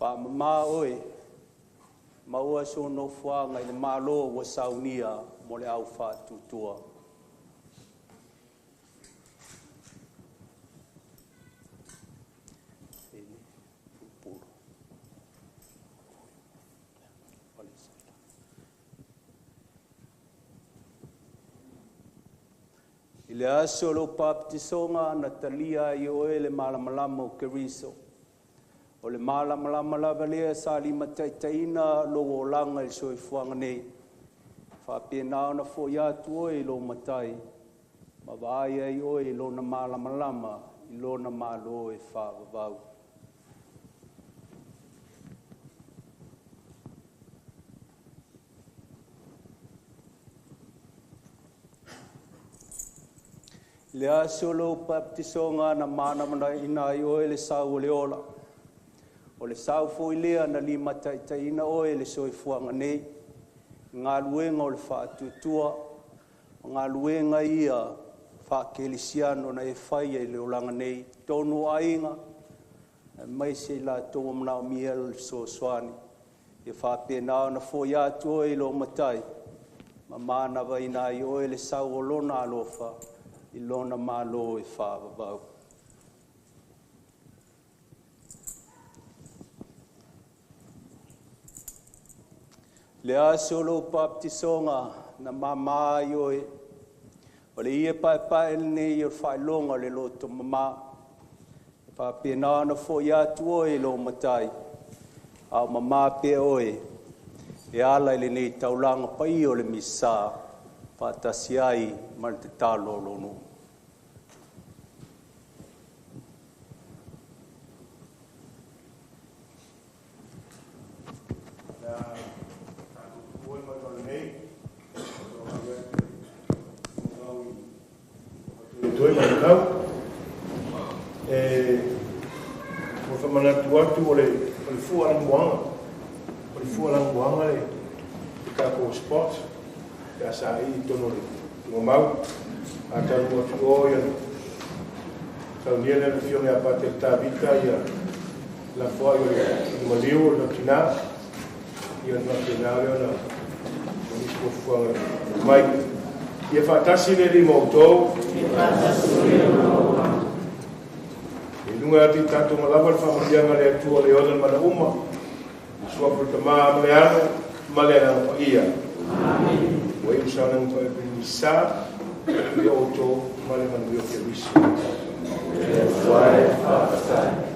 S6: Faamama oe, maua sou nofoaga i le Malo ua saunia mo le au faatuatua. I le aso o lou papatisoga na talia ai e oe le malamalama o Keriso. O le malamalama lava lea sa limataitaiina lou olaga i le soifuaga nei. Faapena ona foi atu oe i lou Matai, ma vaai ai oe i lona malamalama i lona Malo e faavavau. I le aso o lou baptisoga na manamanaina ai oe le sau o le ola. O le sau foi lea na limataitaiina oe i le soifuaga nei, i galuega o le faatuatua, o galuega ia faakelesiano na e faia i le olaga nei, totonu o aiga, aemaise i latou ua manaomia le fesoasoani. Ia faapena ona foi atu oe i lou Matai, ma manavaina ai oe le sau o lona alofa i lona Malo e faavavau. Le aso o lou baptisoga na mama ai oe, o le ie paepae lenei o le faailoga o le loto mama. E faapena ona foi atu oe i lou Matai, a o mama pea oe e ala i lenei taulaga paia o le Misa, faatasi ai ma le tatalo o lou nuu.
S1: Toe ma le tau. E Whamanatu atu o le fua lamuanga. O le fua lamuanga le tākou sport. Ia sa i tono le tunga A talu atu o ia saunia le fionga a pate Tavita ia la foa i le maliu o le tina ia na tēnā leo na o nisi fuafuaga mai. Ia faatasi le lima o outou. I luga atu i tatou malava le faamanuiaga le Atua le ona le mana uma. Suafa le Tamā ma le Alo ma le Agaga Paia. Ua iu saunoaga paia sa ia outou ma le manuia o Kerisi.
S6: Le Atua e faafetai.